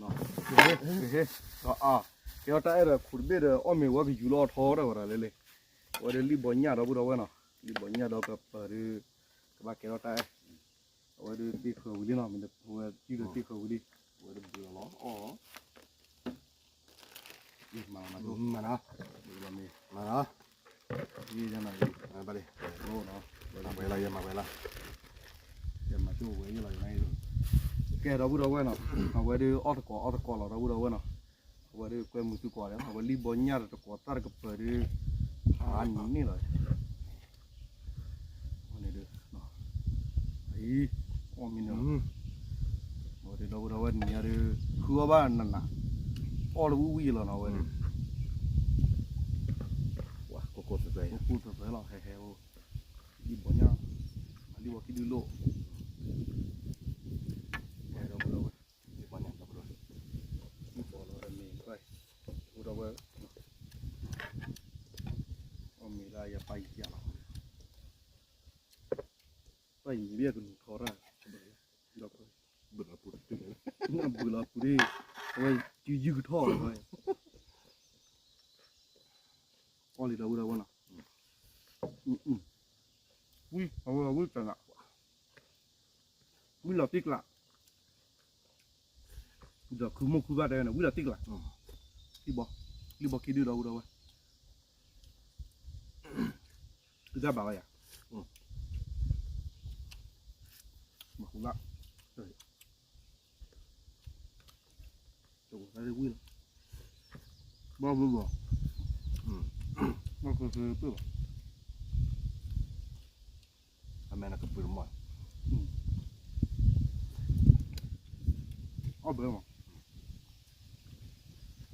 လံ ကဲထီၣ်တၢ်အဲၣ်ဒီးခူၣ်တဘ့ၣ်ဒီး အီၣ်မ့ၤဝဲကယူၤလီၤထီတၢ်ဝဲဒၣ်လဲၣ်လဲၣ် အဝဲဒုးလံၣ်ဘီညၣ်ဒီပုၢ်ဒီဝဲၢ်နီၤ လံၣ်ဘီညၣ်ဒီးကပၤဒုး ကဘၣ်ကဲထီၣ်တၢ်အဲၣ် အဝဲဒုးသ့ၣ်ဃၢၤဝံၤလံနီၤ မ့ၢ်ဝဲကံၣ်ဒုးသ့ၣ်ဃၢၤဝံၤလံ အဝဲဒုးဘုးလီၤအီၣ် မၤနီၤ မၤနီၤ မၤနီၤ မၤနီၤ မၤနီၤ မၤနီၤ မၤနီၤ ကဲ ဒီပုၢ်ဒီဝဲၢ်နီၤ, အဝဲဒုးအီၣ်သကိးအီသကိးလီၤ ဒီပုၢ်ဒီဝဲၢ်နီၤ, အဝဲဒုးကွဲမုာ်သုကိးဂၤဒဲး အဝဲလံၣ်ဘီညၣ်တကိးသၣ်တကပၤဒုး ဖးန့ၣ်လီၤ, အံၤ အီၣ်မ့ၤန့ၣ်လီၤ, အဝဲဒုးဒီပုၢ်ဒီဝဲၢ်နံၤညါဒုး ဃုအီၣ်ဘၣ်နးနး, အီၣ်လၢဝံၣ်ဝံၣ်လီၤနီၤ အဝဲဒုး ကိၢ်ကိၢ်သွဲသွဲလီၤ ဟဲဟဲအိၣ် လံၣ်ဘီညၣ်, အလံၣ်ဘီခံဒုးလိၣ်, ဒီပုၢ်ဒီဝဲၢ် လံၣ်ဘီညၣ် ဒီပုၢ်ဒီဝဲၢ် လံၣ်ဘီလီၤမ့ၤ ဒီပုၢ်ဒီဝဲၢ် အီၣ်မ့ၤလၢယပၢ်ယၤလီၤ, ပၢ်ယံၤဘၣ်ကနူၤထီရၣ်, ဘုလီၤပူၤဒ်, အဝဲယုၢ်ယုၢ်ကထီၣ်ဝဲ အီၣ်လံ ဒီပုၢ်ဒီဝဲၢ်နီၤ, ဝံၣ်အဝဲဝံၣ်တနၤ, ဝံၣ်လီၤတံၢ်ကျး, ဒီးခုမိၢ်ခုဘၣ်တဲဝဲန့ၣ် ဝံၣ်လီၤတံၢ်ကျး, လံၣ်ဘီ, လံၣ်ဘီခံဒုး ဒီပုၢ်ဒီဝဲၢ် သုတၢ်ဘၣ်ဝဲယၤ, မၤဃူလၢ်, တၢ်ဝံၣ်လီၤ, ဘၣ်ဘၣ်ဘၣ်, ဘၣ်ကပၢၢ်ပၢၢ်ဘၣ်, အမဲာ်နကပၢၢ်တမီၢ်, အီၣ်ဘၣ်မး,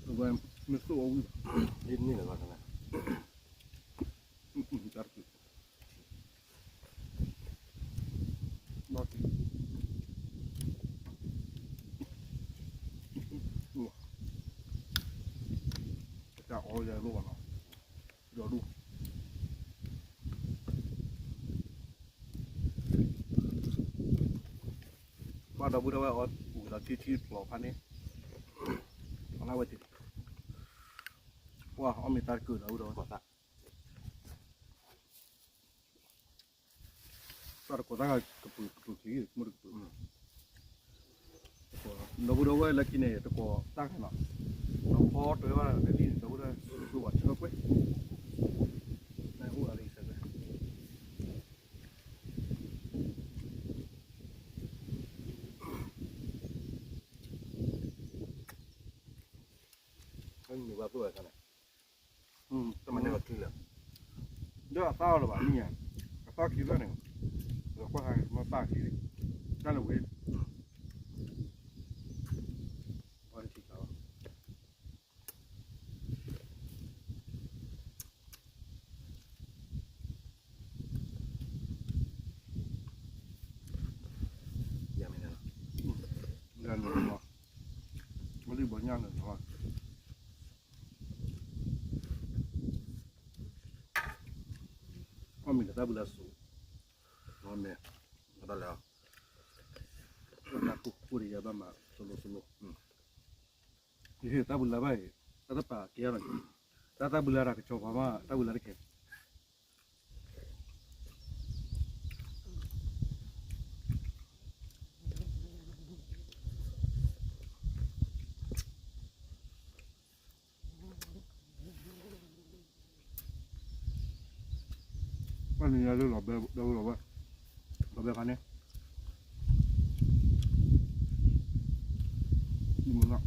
အဝဲမ့ၢ်သိၣ်အီၣ်ဝံၣ်ဘၣ်, န့ၣ်လီၤဘၣ်, တၢ်တက့ၢ် ဘၣ်က့ၤ တၢ်အီၣ်ယၤလိၣ်ဘၣ်နီၤ, ဒီးဒူၣ် ဘၣ်ဒီပုၢ်ဒီဝဲၢ်အီၣ်ဝံၤဒီးထံထံဖျိးဖးန့ၣ်, အီၣ်လၢဝဲသ့ၣ်, ပှၤအီၣ်မ့ၤတၢ်တကၢၢ်ဒီပုၢ်ဒီဝဲၢ်, တၢ်တကိးတၢ်ကပူၤကပူၤချံ မ့ၢ်တကပူၤ, ဒီပုၢ်ဒီဝဲၢ်လၢခံန့ၣ် တကိးတၢ်ခါနီၤ, ဒီးဖီတၢ်ဘၣ်လံန့ၣ် ဒီပုၢ်ဒီဝဲၢ် ပှၤဆၢကွဲး, နအိၣ်အရံဆၢကွဲး မ့ၢ်ဘၣ်ပၢၢ်ဝဲခါန့ၣ်, တမၤန့ၢ်လီၤထံလၢာ်, ဒီးအသၣ်အီၤလၢၤဘၣ်မ့ၢ်ညါ, အသၣ်ခံဘၣ်န့ၣ်, ဒီးကွၢ်ဟါမ့ၢ်သၣ်ခံ, တၢ်လၢဝဲ, အီၣ်တထံၣ်ခါလီၤ, ယၤမ့ၢ်န့ၣ်လီၤ, ယၤန့ၣ်လီၤ, ဝဲလံၢ်ဘီညၣ်န့ၣ်လီၤ, အီၣ်မ့ၤဒီးတၢ်ဘုလၢစိ, အီၣ်မ့ၤ, တၢ်လဲၤအီၤ, တၢ်ကိၢ်ကိၢ်ဒီးယၤဘၣ်မး စိလိၤစိလိၤ, ယဟ့ၣ်တၢ်ဘုလၢဘၣ်အံၤ, တၢ်တပာ်ကဲထီၣ်, တၢ်တၢ်ဘုလၢတၢ်ကစီၤပၤမး တၢ်ဘုလၢတကဲ ဘၣ်နံၤညါလၢလီၤဘဲ လီၤဘဲ လီၤဘဲခါန့ၣ် မုၢ်နီၢ် လံ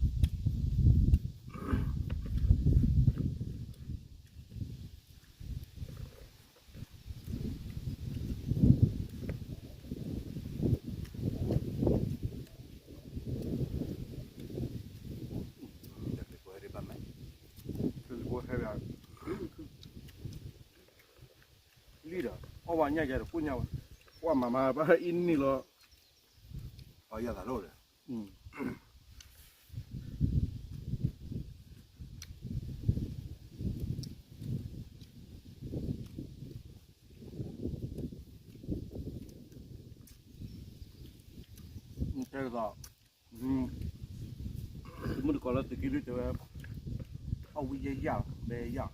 ဒီး အီၣ်ဝဲညၣ်ယၤတကိၣ်ညၣ်ဝဲ ကွၢ်မၤမၤဘၣ်အံၤန့ၣ်လီၤ အီၣ်ယၤသးလိၣ်ဒီး တဲကဒီး မုၢ်တကိးလၢသုးက့လွံၢ်တဲဝဲ အီၣ်ဝံၣ်ယဲၢ်ယၢ် ဘဲယၢ်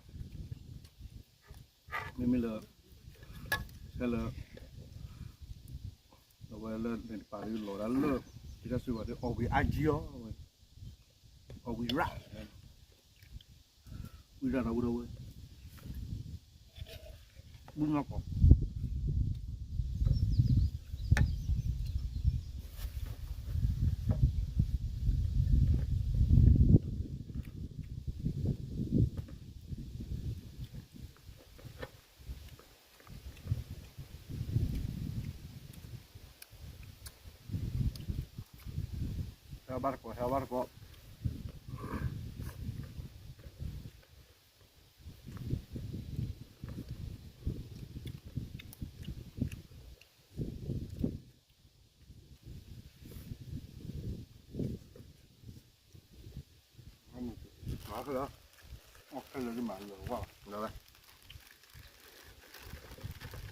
မ့မ့ၢ်လၢ ဖဲလၢ အဝဲလၢန့ၣ်တပၤဒ်လီၤဒၣ်လၢ ကစၢ်စုဘၣ်ဒ်အီၣ်ဝံၣ်အါကံအီၤ အီၣ်ဝံၣ်ရၣ် ဝံၣ်ရၣ်ဒီးဝံၣ်ဒီးဝဲ ဘုနီၢ်ကီၢ် ဟဲဘၣ်တကိး ဟဲဘၣ်တကိး မၤခဲလၢာ်, မၤခဲလၢာ်ဒ်မၤလၢာ်ဝဲ,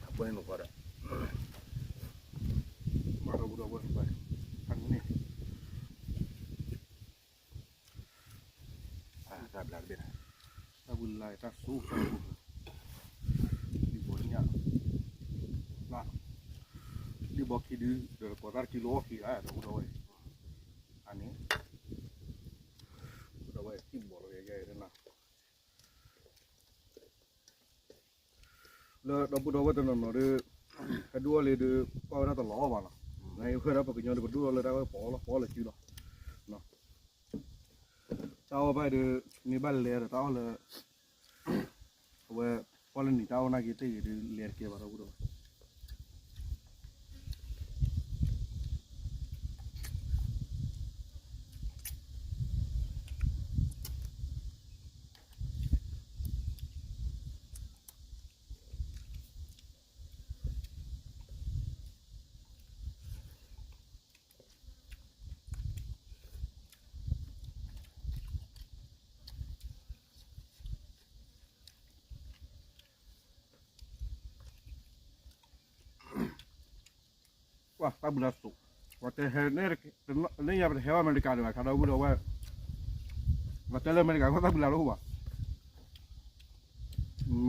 အဘဲနကွၢ်ဒီး, မၤဒီပုၢ်ဒီဝဲၢ်, ဖးန့ၣ်, တၢ်ဘျါတဘ့ၣ်, တၢ်ဘျါတၢ်စူၤ, လံၣ်ဘီညၣ်, လံၣ်ဘီခံဒု, ဒီးကိးတၢ်တကံလိအီၣ်ခံဂၤ ဒီပုၢ်ဒီဝဲၢ်, အန့ၣ်, ဒီပုၢ်ဒီဝဲၢ် ထံၣ်ဘီလီၤယဲၢ်ယဲၢ်နီၤ လၢဒီပုၢ်ဒီဝဲၢ်တနီၤနီၤဒီး, ဟဲဒိၣ်အီၣ်လံဒီး, ကွၢ်ဝဲဒၣ်တလီၤအီၣ်ဘၣ်လီၤ, နဝဲဒၣ်ပှၤကညီဒီး ပဒိၣ်ထီၣ်လၢတၢ်ဝဲ ပီလီၤပီလၢစုလီၤ, တၢ်အီၣ်ဘၣ်ဒီး, မ့ၢ်ဘၣ်လဲၤဒီးတၢ်အီၣ်လၢ, အဝဲ, ပီလၢနံၤတၢ်အီၣ်နာ်က့ၤတ့ၢ်ဂ့ၤဒီး လဲၤတကဲဘၣ်ဒီပုၢ်ဒီဝဲၢ် ပှၤတၢ်ဘုလါစိး, ပှၤတဲဟဲ, န့ၣ်ညါပတဟဲဘၣ်အမဲရကၤဒံးဘၣ် ခါဒီပုၢ်ဒီဝဲၢ်, ပှၤတဲလၢအမဲရကၤ ပှၤတၢ်ဘုလါတအိၣ်ဘၣ်,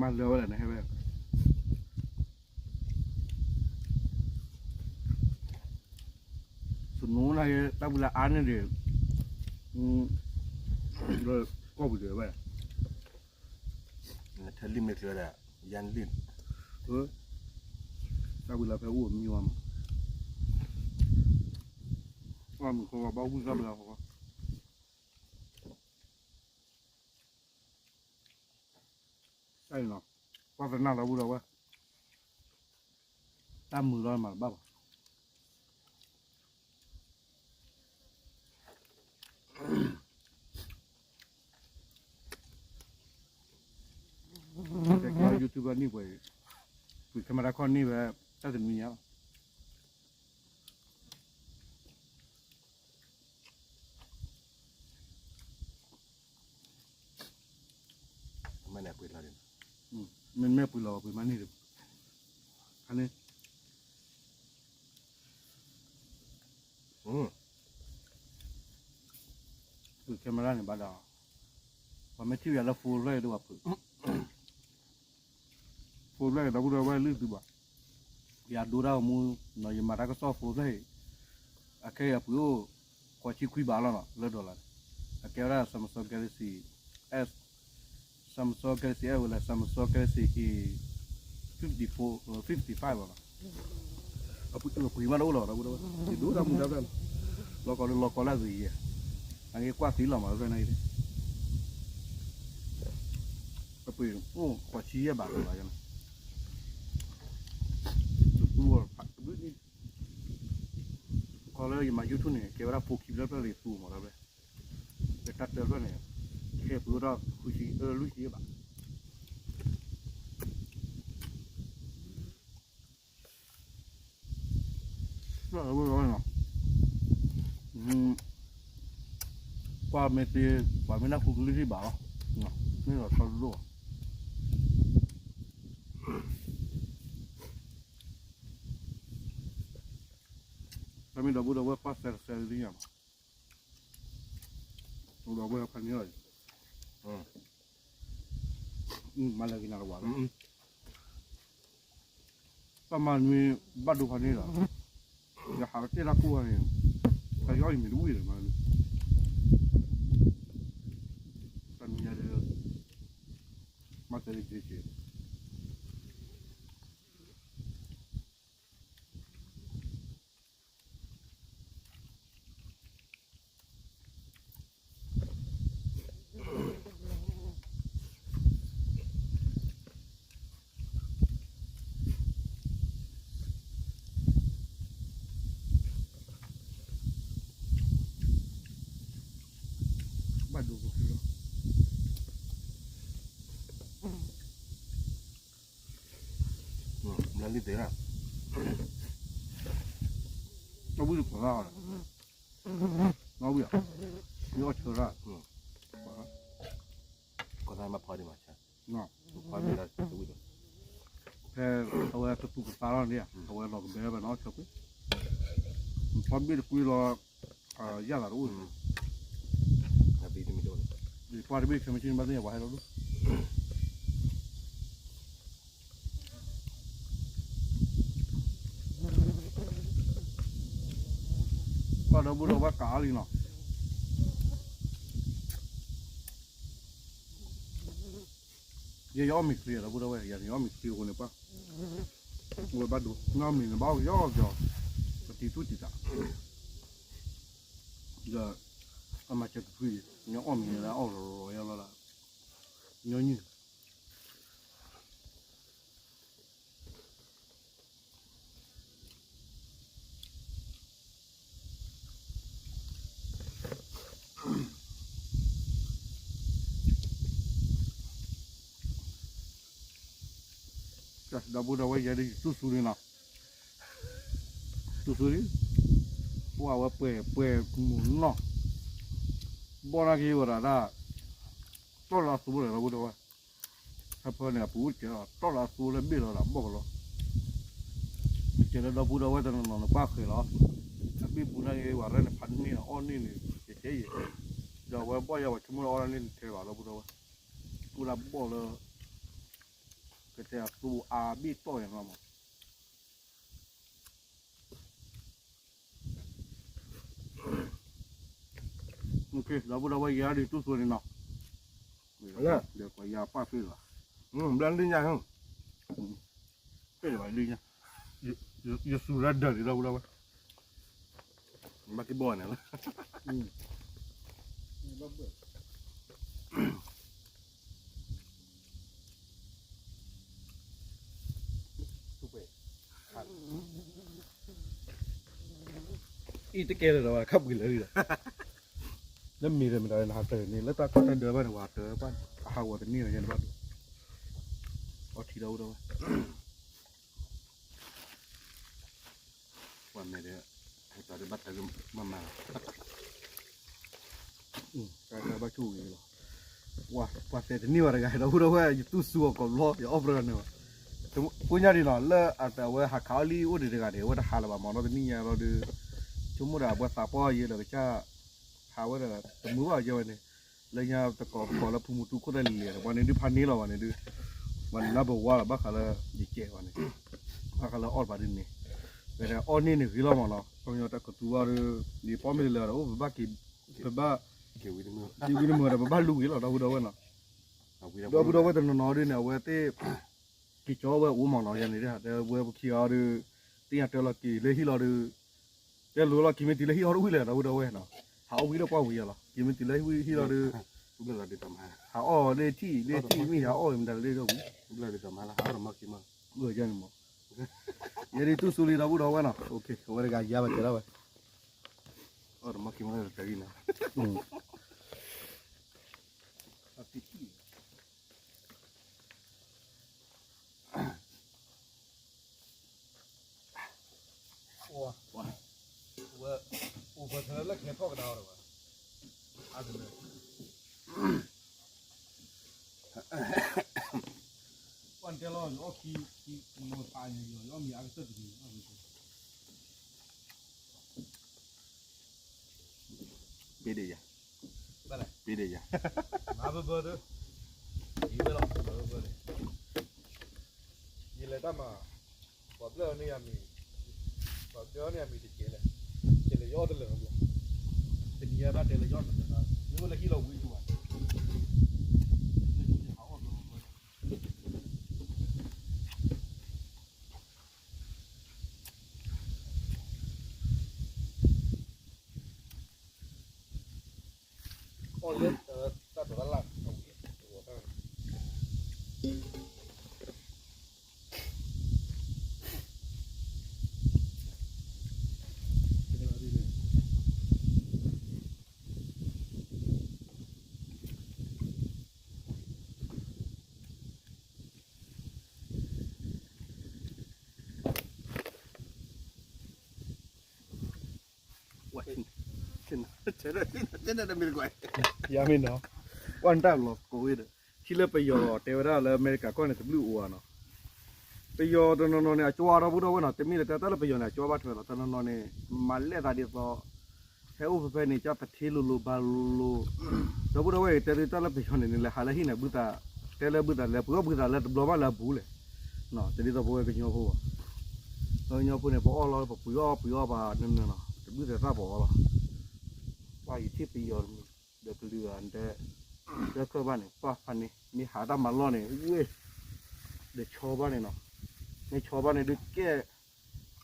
မၤလၢာ်ဝဲလဲၣ်န့ၣ်ဟဲဝဲ သနူနာ်က့ တၢ်ဘုလါအါန့ၢ်ဒံး, ကီၢ်ပူၤဒံးဝဲ, နထဲလံာ်မ့ၢ်ကျၢၤဒီး, ယၤလံာ်, တၢ်ဘုလါဖဲအိၣ်မံဝါမး, မုၢ်ဃီဘၣ်ဝံၣ်တၢ်ဘုလါဃီ တၢ်အံၤနီၤ, ကွၢ်သနာ်ဒီပုၢ်ဒီဝဲၢ်, တၢ်မုာ်လီၤမၤတဘၣ်ဘၣ်, တဲကဲ YouTube န့ၢ်ပှဲၤ, ပှ့ၤ camera ခီၣ်န့ၢ်ဝဲ, တၢ်တမံၤညါလီၤ မ့ၢ်ပှ့ၤလီၤ, မ့မ့ၢ်ပှ့ၤလီၤပှ့ၤမၤန့ၢ်ဒီး, န့ၣ်, ပှ့ၤ camera န့ၣ်ဘၣ်ဒီး, ပှၤမ့ၢ်ထံၣ်ဝဲယၤလၢ phone ဖျၢၣ်အံၤဒီးပှၤပှ့ၤ phone ဖျၢၣ်အံၤဒီပုၢ်ဒီဝဲၢ်လုၢ်သုဘၣ်, ယၤဒိတၢ်ဂီၤမူ, ယမၤတၢ်ကစီၣ် phone ဖျၢၣ်အံၤ, အခဲအံၤအပှ့ၤအိၣ်, ဃိးဆံခွံဘးလီၤနီၤ လၢ dollar န့ၣ်, အကဲဝဲဒၣ် Samsung Galaxy S, Samsung Galaxy S ဝဲလဲၣ် Samsung Galaxy A fifty four, fifty five လီၤနီၤ အပှ့ၤမးတအိၣ်လီၤ ဒီပုၢ်ဒီဝဲၢ် ယဒိတၢ်မူတၢ်ဘျၣ်လီၤ, လီၤကီလၢလီၤကီလၢအဂ့ၤယဲၢ်, နာ်က့ၤကွၢ်သံလီၤမး ဖဲနာ်က့ၤ, အပှ့ၤအိၣ်ဃိးဆံယဲၢ်ဘးလီၤ, ကီလၢယမၤ YouTube န့ၣ် ကဲဝဲဒၣ် phone ခံဖျၢၣ်ဖျၢၣ်လၢယသူမး ဒီပုၢ်ဒီဝဲၢ်, လၢတၢ်တၢဖျၢၣ်န့ၣ်, ကဲပှ့ၤအိၣ်ထီၣ်ဃုဆံအၢလွံၢ်ဆံဘး ကွၢ်မ့ၢ်သ့, ပှၤမ့ၢ်နၢ်ဟူကလုၢ်ထံၣ်ဘၣ်လီၤ, မ့ၢ်လီၤဆီဒိၣ်, တၢ်မ့ၢ်ဒီပုၢ်ဒီဝဲၢ်ကွၢ်စဲးတစဲးလၢညါဘၣ်, ဒီပုၢ်ဒီဝဲၢ်ဖးန့ၢ်လီၤ, မၤလၢက့ၤနၤတဝၤလီၤ တၢ်မၤနွံဘၣ်ဒိဖးန့ၣ်လီၤ, ယဟးတ့ၢ်တၢ်ကူၣ်န့ၣ်, တၢ်ယီၣ်အံၤမ့ၢ်တဝံၣ်လၢၤမး, တၢ်မံၤညါဒီး, မၤတဲလၢက့ၤက့ၤ ဘျါလံသ့ၣ်, အဝံၣ်တခွါ, အဝံၣ်, ယအီၣ်ဆၢရၣ်, ကီၢ်သၣ်မ့ၢ်ဖီဒံးမး, ဖဲအဝဲတသူၣ်ကသါလီၤန့ၣ်, အဝဲလီၤကဘဲဝဲနီၤ ဆၢကွံာ်, ဖီဘ့ၣ်တကွံလီၤ, ယၣ်သးတအိၣ်, ယပှၢ်တဘ့ၣ်ခဲမုၢ်ဆ့ၣ်န့ၣ် ဘၣ်သ့ၣ်ညါပှၤဟဲလီၤဒိၣ် ပှၤဒီပုၢ်ဒီဝဲၢ်ကအါလံနီၤ, ယဲယအီၣ်မ့ၤချ့ ဒီပုၢ်ဒီဝဲၢ် ယၤန့ၣ်အီၣ်မ့ၤချ့အဃိန့ၣ်ပှၢ်, ဝဲဘၣ်ဒိ နအီၣ်မ့ၤန့ၣ် ဘၣ်အီၣ်ကယီကယီ, ပတံၤသူၣ်တံၤသး, ဒီး အမၤစၢၤတဖုအံၤ ညီအီၣ်မ့ၤန့ၣ်လၢအီၣ်လီၤလီၤယီလီၤဒၣ်, ညီနုၢ် ဒီပုၢ်ဒီဝဲၢ် ယဲဒၣ်ယတူၢ်စူၤန့ၣ်နီၤ, တူၢ်စူၤလံ, ပှၤဝဲပှဲၤပှဲၤမုၢ်နီၢ်, ဘီၣ်နာ်က့ၤဝဲဒၣ်ဒၣ်, တီၢ်လၢအသူလၢဒီပုၢ်ဒီဝဲၢ်, ဟဲဖၢန့ၣ် အပူၤကဲး တီၢ်လၢအသူလၢဘ့ၣ်လီၤဒီးဘီၣ်ကလီ, ကဲလၢဒီပုၢ်ဒီဝဲၢ်တနီၤနီၤန့ၣ် ပှၢ်ဃဲၤလီၤ, အဘ့ၣ်ပူၤနာ်က့ၤ ဝဲရဲၣ်န့ၣ် ဖးန့ၢ်အီၣ်န့ၢ်န့ၣ် ကဲကဲယဲၢ်, ဒီးဝဲဘီၣ်ယဲၢ် ပှၤဆိကမိၣ်လၢအီၣ်လၢန့ၣ်တထဲဘၣ် ဒီပုၢ်ဒီဝဲၢ်, အိၣ်ဒၣ်ဘီၣ်လၢ ကတဲအသူအါဘ့ၣ်တီၢ်ယဲၢ်နီၤမး, ဒီပုၢ်ဒီဝဲၢ် ယဲဒၣ်တူၢ်စူၤန့ၣ်နီၤ, ဒီးပှၤယၤပၢ်သ့လီၤ, ဘျါလံညါ, သ့လီၤဘၣ်လံညါ, ယစူၤရၢဒၢးန့ၣ် ဒီပုၢ်ဒီဝဲၢ် ဘၣ်က့ၤဘီၣ်န့ၣ်လီၤ, အံၤတကဲလၢာ်ဒီး ခပ်ပှ့ၤလၢာ်လံဒီး, လၢမ့ၢ်ဒီးမ့ၢ်ဒီး နဟးတၢ်န့ၣ် လၢတၢ်ကီတၢ်ဒၢဘၣ်န့ၣ် ဝဲတၢ်ပှၢ်အဟးဂီၤတန့ၢ်လီၤ ယဲန့ၣ်ဘၣ်ဒိး, အီထံဒီပုၢ်ဒီဝဲၢ် ပှၤမဲာ်ဒီး ဟဲသးဒီးဘၣ်တၢ်မၤမၤလီၤ, တၢ်ဘၣ်ဆိၣ်ဂ့ၤလီၤ, ပှၤသဲးတန့ၢ်ဘၣ်တဂၤ ဒီပုၢ်ဒီဝဲၢ် ယတူၢ်စူၤအီၤကိးဘျီ ယအီၣ်ပြၢန့ၣ်ဘၣ်, ကိးညါဒ်နီၤ လၢအဝဲဟးခးအီၣ်လံအိၣ်ဒံးတဂၤန့ၣ် အဝဲတဟးလၢၤဘၣ်မးနီတနံၣ်ညါလီၤဒီး, ဆိကမိၣ်ဒၣ်အဝဲသးပှၢ်ယဲဒီးကစၢ် ဟးဝဲဒီးတမုာ်ဘၣ်ယဲဝဲန့ၣ်, လၢညါတကိးကိးလၢဖုမူတူခိၣ်သၣ်လံၤလံၤဒီး ပှၤန့ၣ်ဒုးဖးန့ၢ်လီၤဘၣ်န့ၣ်ဒုး, ပှၤန့ၣ်လၢပဝါလီၤ ဘၣ်ဃးလၢယကဲးဘၣ်န့ၣ်, ဘၣ်ဃးလၢအီၣ်တပၤဒ်န့ၣ်, ဝဲဒၣ်အီၣ်န့ၢ်န့ၣ်ဂ့ၤလီၤမးနီၤ ခီပညီတၢ်ကသူအီၤဒီး, ဒ်ပီၢ်မ့ၢ်တလၢာ်ဒီး အိၣ်ပဘၣ်က့ၤ, ပဘၣ်, က့ၤဝံတမုာ်ဒီး ပဘၣ်လူၤဂ့ၤလီၤ ဒီပုၢ်ဒီဝဲၢ်နီၤ, ဒီပုၢ်ဒီဝဲၢ်တနီၤနီၤဒ်န့ၣ် အဝဲသ့ၣ် က့ၤကၠီဝဲအိၣ်မးနီၤ ယၤန့ၣ် တဲဝဲပခံဂၤအီၤဒီး, သ့ၣ်ညါတၢ်လီၤက့ၤလၢဟံၣ်လီၤဒီး, တဲလိၤလီၤက့ၤမ့ၢ်တုၤလၢဟံၣ်အီၤတဝံၣ်လဲၣ် ဒီပုၢ်ဒီဝဲၢ်နီၤ, ဟးအီၣ်ဝံၤဒီးကွၢ်ဝံၤအီၤလီၤ က့ၤမ့ၢ်တုၤလၢဟံၣ်လီၤဒီး, ဟးအီၣ်လၢထံၣ်လၢထံၣ်မ့ၢ်ဟးအီၣ်မတၤလၢဒီးဝံၤ, မ့ၢ်, ယဲဒၣ်တူၢ်စူၤလံ ဒီပုၢ်ဒီဝဲၢ်နီၤ အဝဲတဂၤယါဘၣ်ကဲဒၣ်ဝဲ အီၣ်တမီၢ်ခံမီၢ်လၢတၢ်ဂ့ၢ်နီၤ, ဝဲ, အိၣ်ပၢၢ်လၢကဟဲထီၣ်ကဒါအီၤဒီးဝဲ, အါတလၢ, ပှၤတဲလီၤ ယအီၣ်ခံ, ခံ, ခံမီၢ်ဖးယီၤ ယအီၣ်မ့ၤအါကတၢၢ်တဂ့ၤ, ပ့ၤဒ့ယၤ, ပ့ၤဒ့ယၤ, မၤဘၢဘၢဒီး, ဒ်ဝဲလီၤ မၤဘၢဘၢန့ၣ်, ယလဲၤတၢ်မၤ, ပှၤဘျၢန့ၢ်ယၤမ့ၤ, ပှၤဘျၢန့ၢ်ယၤမ့ၤတကဲလဲၣ်, တဲလၢယအီၣ်တလၢာ်ဘျီ, တနံၤယဘၣ်တဲလၢယအီၣ်တလၢာ်, မ့ၢ်အိၣ်လၢဟံၣ်လီၤဝံၤတူၢ်ဘၣ် အီၣ်လၢတၢ်ဒိးတၢ်လၢ်အဝံၤ, တ တဲတမ့ၢ်တကွၢ်, ယမ့ၢ်နီၤ, ကွၢ်နတၢ်လီၤကိးဝဲဒီး, ထံၣ်လၢပယီၤတဲဝဲဒၣ်လၢအမဲရကၤကီၢ်န့ၣ် တဘျုးအိၣ်ဧါနီၤ, ပယီၤတနီၤနီၤန့ၣ် အကၠီဒီပုၢ်ဒီဝဲၢ်နီၤ, တမ့ၢ်လၢတဲတၢ်လၢပယီၤန့ၣ် အကၠီဘၣ်ထွဲလီၤ, တနီၤနီၤန့ၣ် မၤလဲၢ်သးဒ်သိး ဟဲအိၣ်ဖဲဖဲန့ၣ် ကၢ်ပထ့လိၤလိၤဘၣ်လိၤလိၤ, ဒီပုၢ်ဒီဝဲၢ်အံၤ တဲသုတၢ်လၢပယီၤန့ၣ်န့ၣ် လဲၤဟးလၢဟံၣ်န့ၣ် ဘုသး, တဲလၢဘုသးလဲၤပှ့ၤအီၣ်ဘုသးလၢတဘျီဘၣ်လၢအဘူးလဲၣ်, တဒ်သိးပဝဲကညီဖိဘၣ်, ပဝဲကညီဖိန့ၣ် ပအီၣ်လီၤ ပပှ့ၤအီၣ်ပှ့ၤအီၣ်ဘၣ်နၢၤနၢၤနီၤ တဘုသးသၣ်ပအီၣ်လီၤ, ပှၤယထံၣ်ပယီၤတမံၤ, ဒီးကလုာ်ဂၤတဲ, လၢခၢၣ်ဘၣ်န့ၣ် ပှၤဖးန့ၣ် မ့ၢ်ဟးတၢ်မၤလီၢ်န့ၣ် ဝ့ၢ်, ဒီးဆီဘၣ်န့ၣ်နီၤ, မ့ၢ်ဆီဘၣ်န့ၣ်ဒုးကဲ,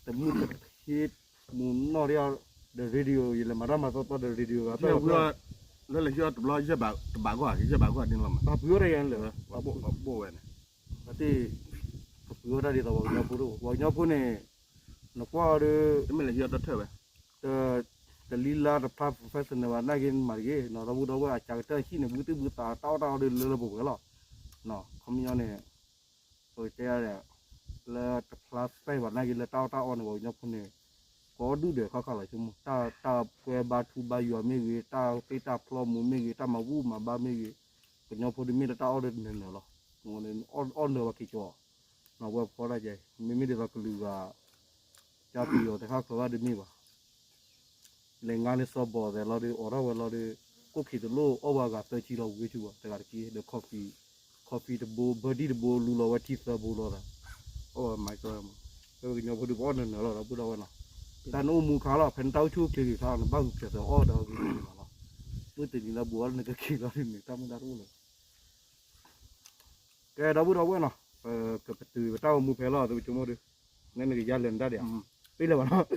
တမုၢ်တဟ့ၣ်, မူနီၢ်ဒံး, ဒီး radio ယလဲၤမၤတၢ်မၤသီသီဒီး radio ဂၤ, လၢလဲၤဟံးအီၣ်တဘျီ ယဲၢ်ဘးကီၢ် ယဲၢ်ဘးကီၢ်ဒ်န့ၣ်လီၤမး, ပှၤပှ့ၤအီၣ်တၢ်ယဲၢ်လၢာ်, ဘိၣ်ဝဲန့ၣ်, ပှၤသ့ၣ်, ပှ့ၤအီၣ်တၢ်ဒ်သိးပှၤကညီဖိတအိၣ်, ပှၤကညီဖိန့ၣ်, နကွၢ်အီၤဒီး, တမ့ၢ်လဲၤဟံးအီၣ်တထၢၣ်ဝဲ, တလံလါတဖျါ professional ဘၣ်နာ်က့မၤတဂ့ၤ, ဒီပုၢ်ဒီဝဲၢ်အစှၤကတၢၢ်ဟံၣ်န့ၣ် ဘုသူၣ်ဘုသးတၢ်အီၣ်တၢ်အီဒုးလၢလၢပှဲၤပှဲၤလီၤ, ခီပညီန့ၣ် ပကတဲယၤဒီး, လၢတဖျါ သဲဘၣ်နာ်က့လၢတၢ်အီၣ်တၢ်အီန့ၣ် ပှၤကညီဖိန့ၣ်, ကိးဒူၣ်ဒီးခီခီလီၤဆိကမိၣ်, တၢ်, တၢ်ပွဲဘါထုဘါယွၤမ့ၢ်ဂ့ၤ, တၢ်သ့တၢ်ဖျီမူမ့ၢ်ဂ့ၤ, တၢ်မၤဘူၣ်မၤဘါမ့ၢ်ဂ့ၤ, ပှၤကညီဖိဒုးမ့ၢ်လၢတၢ်အီၣ်ဒုးနၢၤနၢၤလီၤ, အီၣ်နၢၤပှၤက့ၤကီး, နီၢ်ဝဲဖီတၢ်ကဲ, မ့မ့ၢ်ဒ်သိးကလုာ်ဂၤ, ကၢ်ပယီၤတခါဃၢၤဘၣ်ဒုးမ့ၢ်ဘၣ် လဲၤငါလၢစီၤဘီၣ်သဲးလီၤဒီး အိးထီၣ်ဝဲလီၤဒီး, ကိၣ်ခံးတလိၣ်အီၣ်ဝဲအဂၤသၢဆံလီၤဝံၤဆူဘၣ် တဂၤတက့ၢ် ဒီး coffee, coffee တဘိ ဘၢဒံၣ်တဘိ လူလီၤဝဲထံသၢဘိလီၤသး, အီၣ်ဝဲမၤကီမး, ပဝဲကညီဖိဒုးပအီၣ်နၢၤနၢၤလီၤ ဒီပုၢ်ဒီဝဲၢ်နီၤ, တၢ်နအိၣ်မူခါလီၤ ဖဲနတၢ်အိၣ်ဆူၣ်အိၣ်ချ့ဂ့ၤခါလီၤ နဘၣ်ဂုာ်ကျဲးစၢးအီၣ်ဒီးဂ့ၤဂ့ၤမးလီၤ, မုၢ်တနံၤလၢဘူးအီၣ်နကက့ၤလီၤဒ်န့ၣ် တၢ်မုၢ်တၢ်တအိၣ်လၢၤ ကဲ ဒီပုၢ်ဒီဝဲၢ်နီၤ, ပကပတုာ်ပတၢ်အိၣ်မူဖဲလီၤ သုပဆိကမိၣ်ဒုး, နဲနကယါလဲၤနတၢ်ဒံးဧါ, ပ့ၢ်လၢၤဘၣ်နီၤ,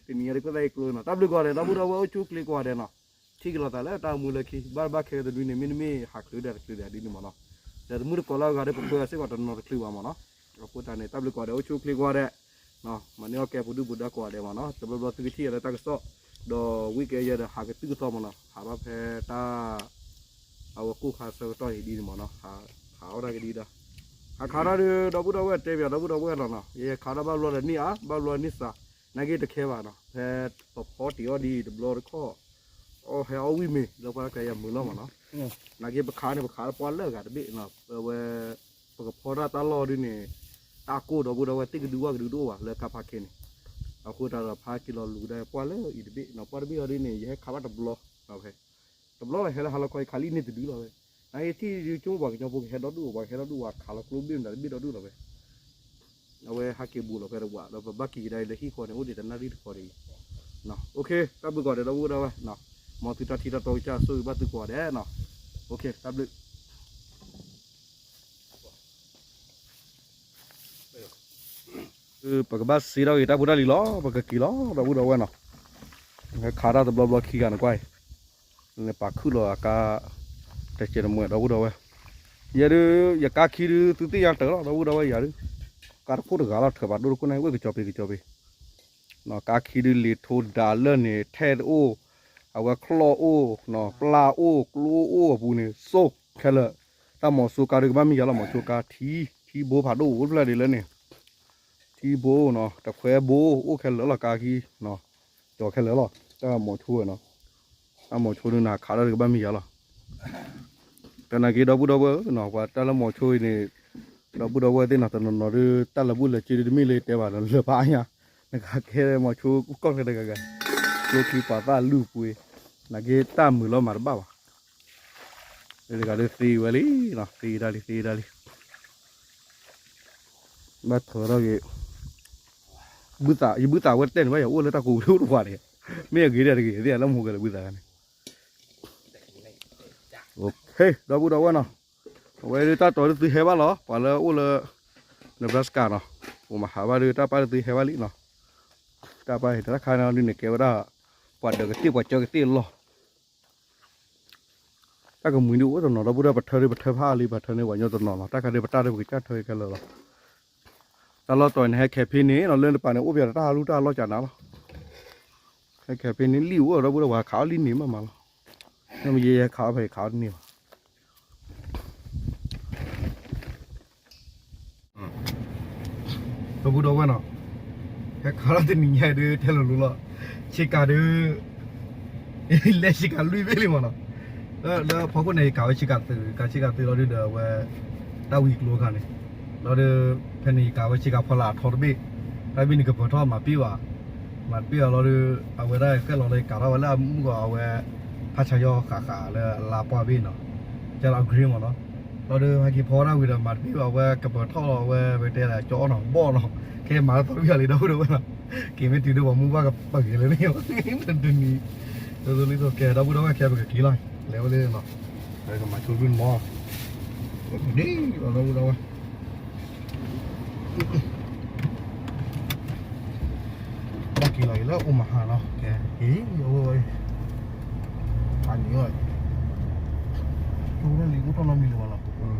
တနံၤညါဒုးခိၣ်သၣ်အံၤကျိနီၤ, တၢ်ဘျုးကိးဂၤဒဲး ဒီပုၢ်ဒီဝဲၢ်အိၣ်ဆူၣ်အိၣ်ချ့ကိးဂၤဒဲးနီၤ, ထံၣ်က့ၤလိာ်သးလၢတၢ်အိၣ်မူလၢခံ ဘၣ်ဘၣ်ခဲတနွံန့ၣ် မ့တမ့ၢ်ဟးချုးဒၣ်တချုးဒၣ်ဒ်န့ၣ်မးနီၤ, ဒီးတမုၢ်တကိးလၢအဂၤဒီး ပပှဲၤစ့ၢ်ကီးတနီၤတချုးဘၣ်မးနီၤ, အဃိသတးန့ၣ် တၢ်ဘျုးကိးဂၤဒဲး အိၣ်ဆူၣ်အိၣ်ချ့ကိးဂၤဒဲး မၤန့ၢ်အီၣ်ကဲပူၤဒုၣ်ပူၤဒါကိးဂၤဒဲးမးနီၤ, တဘျီဘျီသုကထံၣ်ယၤလၢတၢ်ကစီၣ်, ဒီးဝံၣ်ကဲယဲဒီးဟးကသုၣ်ကသီမးနီၤ, ဟးဘၣ်ဖဲတၢ် အဝဲကိၣ်ခါဆၢကတီၢ်အံၤဒ်န့ၣ်မးနီၤ, ဟးအီၣ်တၢ်ကဒံဒီး, ဟးခးတၢ်ဒီး ဒီပုၢ်ဒီဝဲၢ်တဲပၠး ဒီပုၢ်ဒီဝဲၢ်လီၤနီၤ, ယဟဲခးတၢ်ဘၣ်ဘျီဒီးန့ၢ်ဧါ ဘၣ်ဘျီန့ၢ်စှၤ, နာ်က့တခဲဘၣ်နီၤ, ဖဲပဖီတ့ၢ်အီၣ်ဒ်တဘျီတခီၣ်, အီၣ်ဟဲအီၣ်ဝံၣ်မ့ၤ လၢပှၤတၢ်ကျဲယၤမုာ်လီၤမးနီၤ, နာ်က့ပခးန့ၣ် ပခးလၢပှၢ်လၢအဂၤတဘ့ၣ်နီၤ, အဝဲ ပကဖီတၢ်တၢ်လီၢ်ဒ်န့ၣ်, တၢ်ကိၢ်ဒီပုၢ်ဒီဝဲၢ် သ့ၣ်ကဒုဝၣ်ကဒုတအိၣ်ဘၣ်လၢကါဖးခဲန့ၣ်, အဃိသတးဒီးဖးက့ၤလီၤလူၤကဒါပှၢ်လၢအံၤတဘ့ၣ်နီၤ, ပှၢ်တဘ့ၣ်အီၤဒ်န့ၣ် ယဟဲခးဘၣ်တဘျီ, ဖဲ တဘျီလီၤဟဲလၢဟါလီၤခီ ယခးလံန့ၢ်တဒုလီၤဝဲ, နာ်က့ထံၣ်ဒုးဆိကမိၣ်ပှၤကညီဖိကဟဲဒီဒူၣ် ပှၤကဟဲဒီဒူၣ် ပှၤခးလီၤကျိဘ့ၣ်မတၤတဘ့ၣ်ဒီဒူၣ်လီၤဝဲ အဝဲဟးက့ၤဘူးလီၤဖဲတဝး ဒီးပဘၣ်က့ၤကဒါအံၤလၢဟံၣ်ဃီန့ၣ် အိၣ်ဒံးတနၣ်ရံၣ်တခီဒံးအံၤ, မ့ၢ်သုတၢ်ထံၣ်တၢ်တီကစၢ်ဆိၣ်ဂ့ၤဘၣ်သုကိးဂၤဒဲးနီၤ, တၢ်ဘျုး ပကဘၣ်စ့ထီၣ်က့ၤတၢ်ဖိတၢ်လံၤလီၤ ပကက့ၤလီၤ ဒီပုၢ်ဒီဝဲၢ်နီၤ, ခးတၢ်တဘျီဘျီခံဂၤန့ၣ်ကွၢ်အံၤ, န့ၣ်ပာ်ခုၣ်လီၤအကါ, တစဲးတမှဲဒီပုၢ်ဒီဝဲၢ်, ယဲဒုး ယကါခံဒုး သုသ့ၣ်ညါတၢ်လီၤ ဒီပုၢ်ဒီဝဲၢ်ယၤဒုး, ကါတခိၣ်တဂၤလီၤ ထၢးပာ်ဒိၣ်တခိၣ်န့ၣ် ဝဲကစီၤပ့ၤကစီၤပ့ၤ ကါခံဒုးလ့ၤထိဒၣ်လၢန့ၣ် ထဲတအိၣ်, အဝဲချီၣ်အိၣ်, ပျၢ်အိၣ်, ကျိအိၣ်အပူၤန့ၣ် စိခဲလၢာ်, တၢ်မီၤစိကါဒုးကဘၣ်မ့ၢ်ယၤလီၤ မီၤစိကါထံ, ထံဘိဖးဒိၣ်အိၣ်ဖျဲၣ်ဒ်လၢန့ၣ်, ထံဘိနီၤ တခွဲဘိအိၣ်ခဲလၢာ်လီၤ ကါခံ, ကၠီၤခဲလၢာ်လီၤ တၢ်မီၤဆိနီၤ, တၢ်မီၤဆိဒုးနၤခးဒၣ်ဒုးကဘၣ်မ့ၢ်ယၤလီၤ တနာ်က့ဒီပုၢ်ဒီဝဲၢ်ဧၢ, ပှၤတၢ်လၢမီၤဆိအံၤန့ၣ်, ဒီပုၢ်ဒီဝဲၢ်သ့ၣ်နီၤ တနီၤနီၤဒုး တၢ်လၢဘူၣ်လၢစ့ဒုးတမ့ၢ်လၢတဲဘၣ်ဒီးလၢပအါညါ, နကကဲမီၤဆိကီၢ်ချၢတဂၤဂၤ, ကျိချံပာ်သၣ်လုၢ်ပှ့ၤ, နာ်က့တၢ်မုာ်လီၤမၤတဘၣ်ဘၣ်, တဂၤဒုးသ့ဝဲလံ, သ့ဒၣ်လံ သ့ဒၣ်လံ ဘၣ်ထၢထီၣ်က့ၤ, ယဘုသးဝဲတဲန့ၣ်ဘၣ် ယအိၣ်လၢတၢ်ကိးဝံၤအိၣ်တပှၤန့ၣ်, မ့ၢ်အဂ့ၤဒ်တဂ့ၤသ့ၣ်လၢမဟိကဲလၢဘုသးန့ၣ်, ဒီပုၢ်ဒီဝဲၢ်နီၤ, အဝဲဒုးတၢ်တီဒုးသုဟဲဘၣ်လီၤ ပှၤလၢအိၣ်လၢ Nebraska နီၤ, အိၣ်မၤဟးဘၣ်ဒုးတၢ်ပၢ်ဒုးသုဟဲဘၣ်လံနီၤ, တၢ်ပၢ်တၢ်ခါန့ၣ်ဒုးန့ၣ်ကဲဝဲဒၣ်, ပှၤဒၢးကသ့ၣ်ပှၤကၠီကသ့ၣ်လီၤ တၢ်ကမှံၤဒုးအိၣ်တနီၤ ဒီပုၢ်ဒီဝဲၢ်ပထၢဒုးပထၢဖးလံ ပထၢန့ၢ်ပှၤကညီတနီၤလီၤ တၢ်ခါဒုးပတၢ်ဒုးပကစၢ်ထၢခဲလၢာ်လီၤ, တၢ်လီၢ်တီၤန့ၣ်ဟဲခဲဖံန့ၣ် လီၤလၢတပၤန့ၣ် အိၣ်ပှၤတၢ်ဟးလူၢ်တၢ်ဟးလီၢ်ကၠးနၤလီၤ, ဟဲခဲဖံန့ၣ်လံၣ်အိၣ်ဒီပုၢ်ဒီဝဲၢ်ခးအီၣ်လံၣ်န့ၣ်မးမးလီၤ, နမ့ၢ်ယဲယဲခးအီၣ်ဖဲယခးအီၣ်တန့ၢ်ဘၣ် ဒီပုၢ်ဒီဝဲၢ်နီၤ, ဟဲခးလီၤတနံၤညါဒုးတဲလိၤလိၤလီၤ, ဆ့ကၤဒုး, ဟ လဲၤဆ့ကၤလွံၢ်ဘ့ၣ်လံမးနီၤ. လၢဖီခိၣ်န့ၣ် ယကၤဝဲဆ့ကၤသုး ကၤဆ့ကၤသုးလီၤဒုးဒီးအဝဲ တၢ်ဝံၤကျိခါန့ၣ် လီၤဒုး ဖဲန့ၣ်ယကၤဝဲဆ့ကၤဖီလာ်အထီတဘ့ၣ် တၢ်ဘ့ၣ်န့ၣ်ကပၢၤထီၣ်မၤပ့ၢ်ဘၣ် မၤတပ့ၢ်အီၤလီၤဒုး အဝဲဒၣ်ဃဲၣ်လီၤလၢယကၤထီၣ်ဝဲလၢအမုၢ်ဂီၤအဝဲ ဖးဆါယီၤဃးဃးလၢအလါပှၢ်ဘ့ၣ်နီၤ ကဲလီၤ green မးနီၤ. လီၤဒုးဟဲက့ၤဖီတၢ်ဝံၤဒီးမၤတပ့ၢ်ဘၣ် အဝဲကပၢၤထီၣ်လီၤ အဝဲဝဲတဲလၢကၠီအီၣ်နီၤ ဘီၣ်နီၤ ခဲမၤလၢသီဝံၤအလံဒီပုၢ်ဒီဝဲၢ်နီၤ က့ၤမ့ၢ်တုၤဒုးပှၤမူဘၣ်ကပၢၤက့ၤလၢန့ၣ် တနံၤ လၢလံသိးကဲဒီပုၢ်ဒီဝဲၢ်ခဲပကက့ၤလီၤ လဲၤဝဲလၢနီၤ ပကမၤဆိဘုၣ်မီၤ ဒ်လီၤဒီပုၢ်ဒီဝဲၢ် ဘၣ်က့ၤလီၤအံၤလၢအိၣ်မဟါနီၤ ကဲ အံၤ အဝဲဝဲ ဖးန့ၣ်အီၤ ကၠိလၢလံၤအိၣ်ထီၣ်နီတမံၤလၢၤဘၣ်လီၤ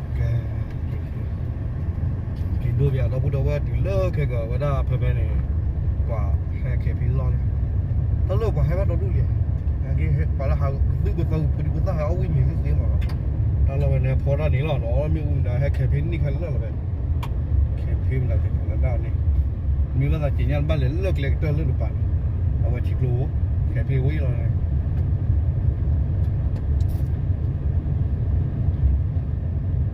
ကဲ က့ၤဒိပယၤဒီပုၢ်ဒီဝဲၢ်တုၤလၢခဲကီးဝဲဒၣ်ဖဲဖဲန့ၣ် ပှၤဟဲခဲဖံလီၢ်န့ၣ် တၢ်လၢပှၤဟဲဘၣ်ဒီဒူၣ်လံ ပှၤလၢဟးကသုၣ်ကသီဖိဒံဖိသၣ်ဟဲအီၣ်ဝံၣ်မံၤသ့ၣ်သ့ၣ်မး တၢ်လီၢ်ဝဲန့ၣ်ဖီတၢ်န့ၣ်လီၤ ဒီးမ့ၣ်အူမံၤဒီးဟဲခဲဖံနံၣ်ခါလၢာ်လီၤဖဲ ခဲဖံမနုၤကနၤဒၣ်န့ၣ် မ့ၢ်ဘၣ်သးက့ညါဘၣ်လဲၤလၢကျဲကတၢၢ်လၢတပၤန့ၣ် အဝဲ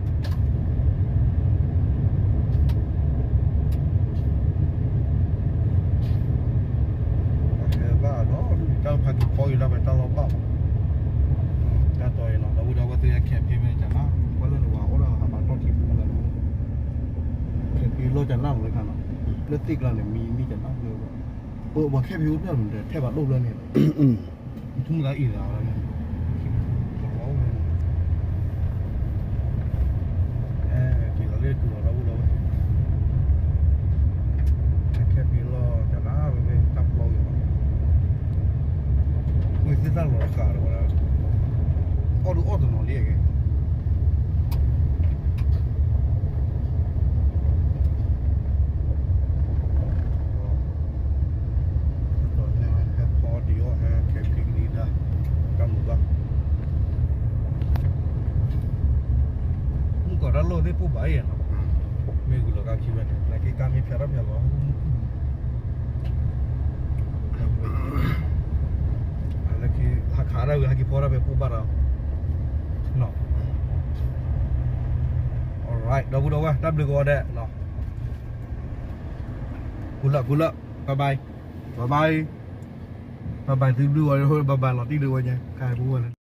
ထံကျိ ခဲဖံဝံၤလီၤန့ၣ် ပှၤဟဲဘၣ်ဒီးဒူၣ်တၢ်ဖးက့ၤဖီက့ၤဒၣ်ဖဲတၢ်လီၢ်ဘၣ်မး တၢ်တီအံၤနီၤ ဒီပုၢ်ဒီဝဲၢ်သ့ၣ်ခဲဖံမ့ၢ်ကနၣ် ကွၢ်လၢနဝၤအိၣ်ဒီးဟးဘၣ်တီၢ်ထံပူၤလၢ ခဲဖံလီၢ်ကနၣ်လီၤခါနီၤ လၢသ့ၣ်ကျါန့ၣ် မံမံကနၣ်လၢ ပှၤခဲဖံအိၣ်ဖျဲၣ်မး ထဲဘၣ်ဒိၣ်ဖျၢၣ်န့ၣ် ထူမတၤအံၤလီၤ က့ၤလီၤလၢတူၢ်လီၤဒီပုၢ်ဒီဝဲၢ် ခဲဖံလီၢ်ကနၣ်ဝဲဖဲတၢ်ပျီက့ၤလီၤ ဝ့ၢ်သ့ၣ်တၢ်လီၤတဃာ်ဒီးဝဲဒၣ် အီၣ်ဒုးအီၣ်တနီၤလံအဂ့ၢ် ဟဲဖီဒံးအီၣ်ဟဲခဲဖံကဒံးဒါ တၢ်မုာ်ဘၣ် မုၢ်ကီးတၢ်လီၢ်သ့ၣ်ပိၢ်ဘၣ်အံၤနီၤ မ့ၢ်ဂုာ်လီၤကါခံဝဲန့ၣ် နာ်က့ကါမ့ၢ်ဖျါထီၣ်ဖျါလီၤ လၢခံဟးခးတၢ်ဝံၤဟဲက့ၤဖီတၢ်ဖဲပိၢ်ဘၣ်ဒီး alright ဒီပုၢ်ဒီဝဲၢ် တၢ်ဘျုးကဝီၤဒဲးနီၤ ကူလၢကူလၢ bye bye bye bye bye သုဘျုးဝဲ bye bye လီၤတံၢ်ဒုးဝဲညါ ခါပူၤဝဲလၢ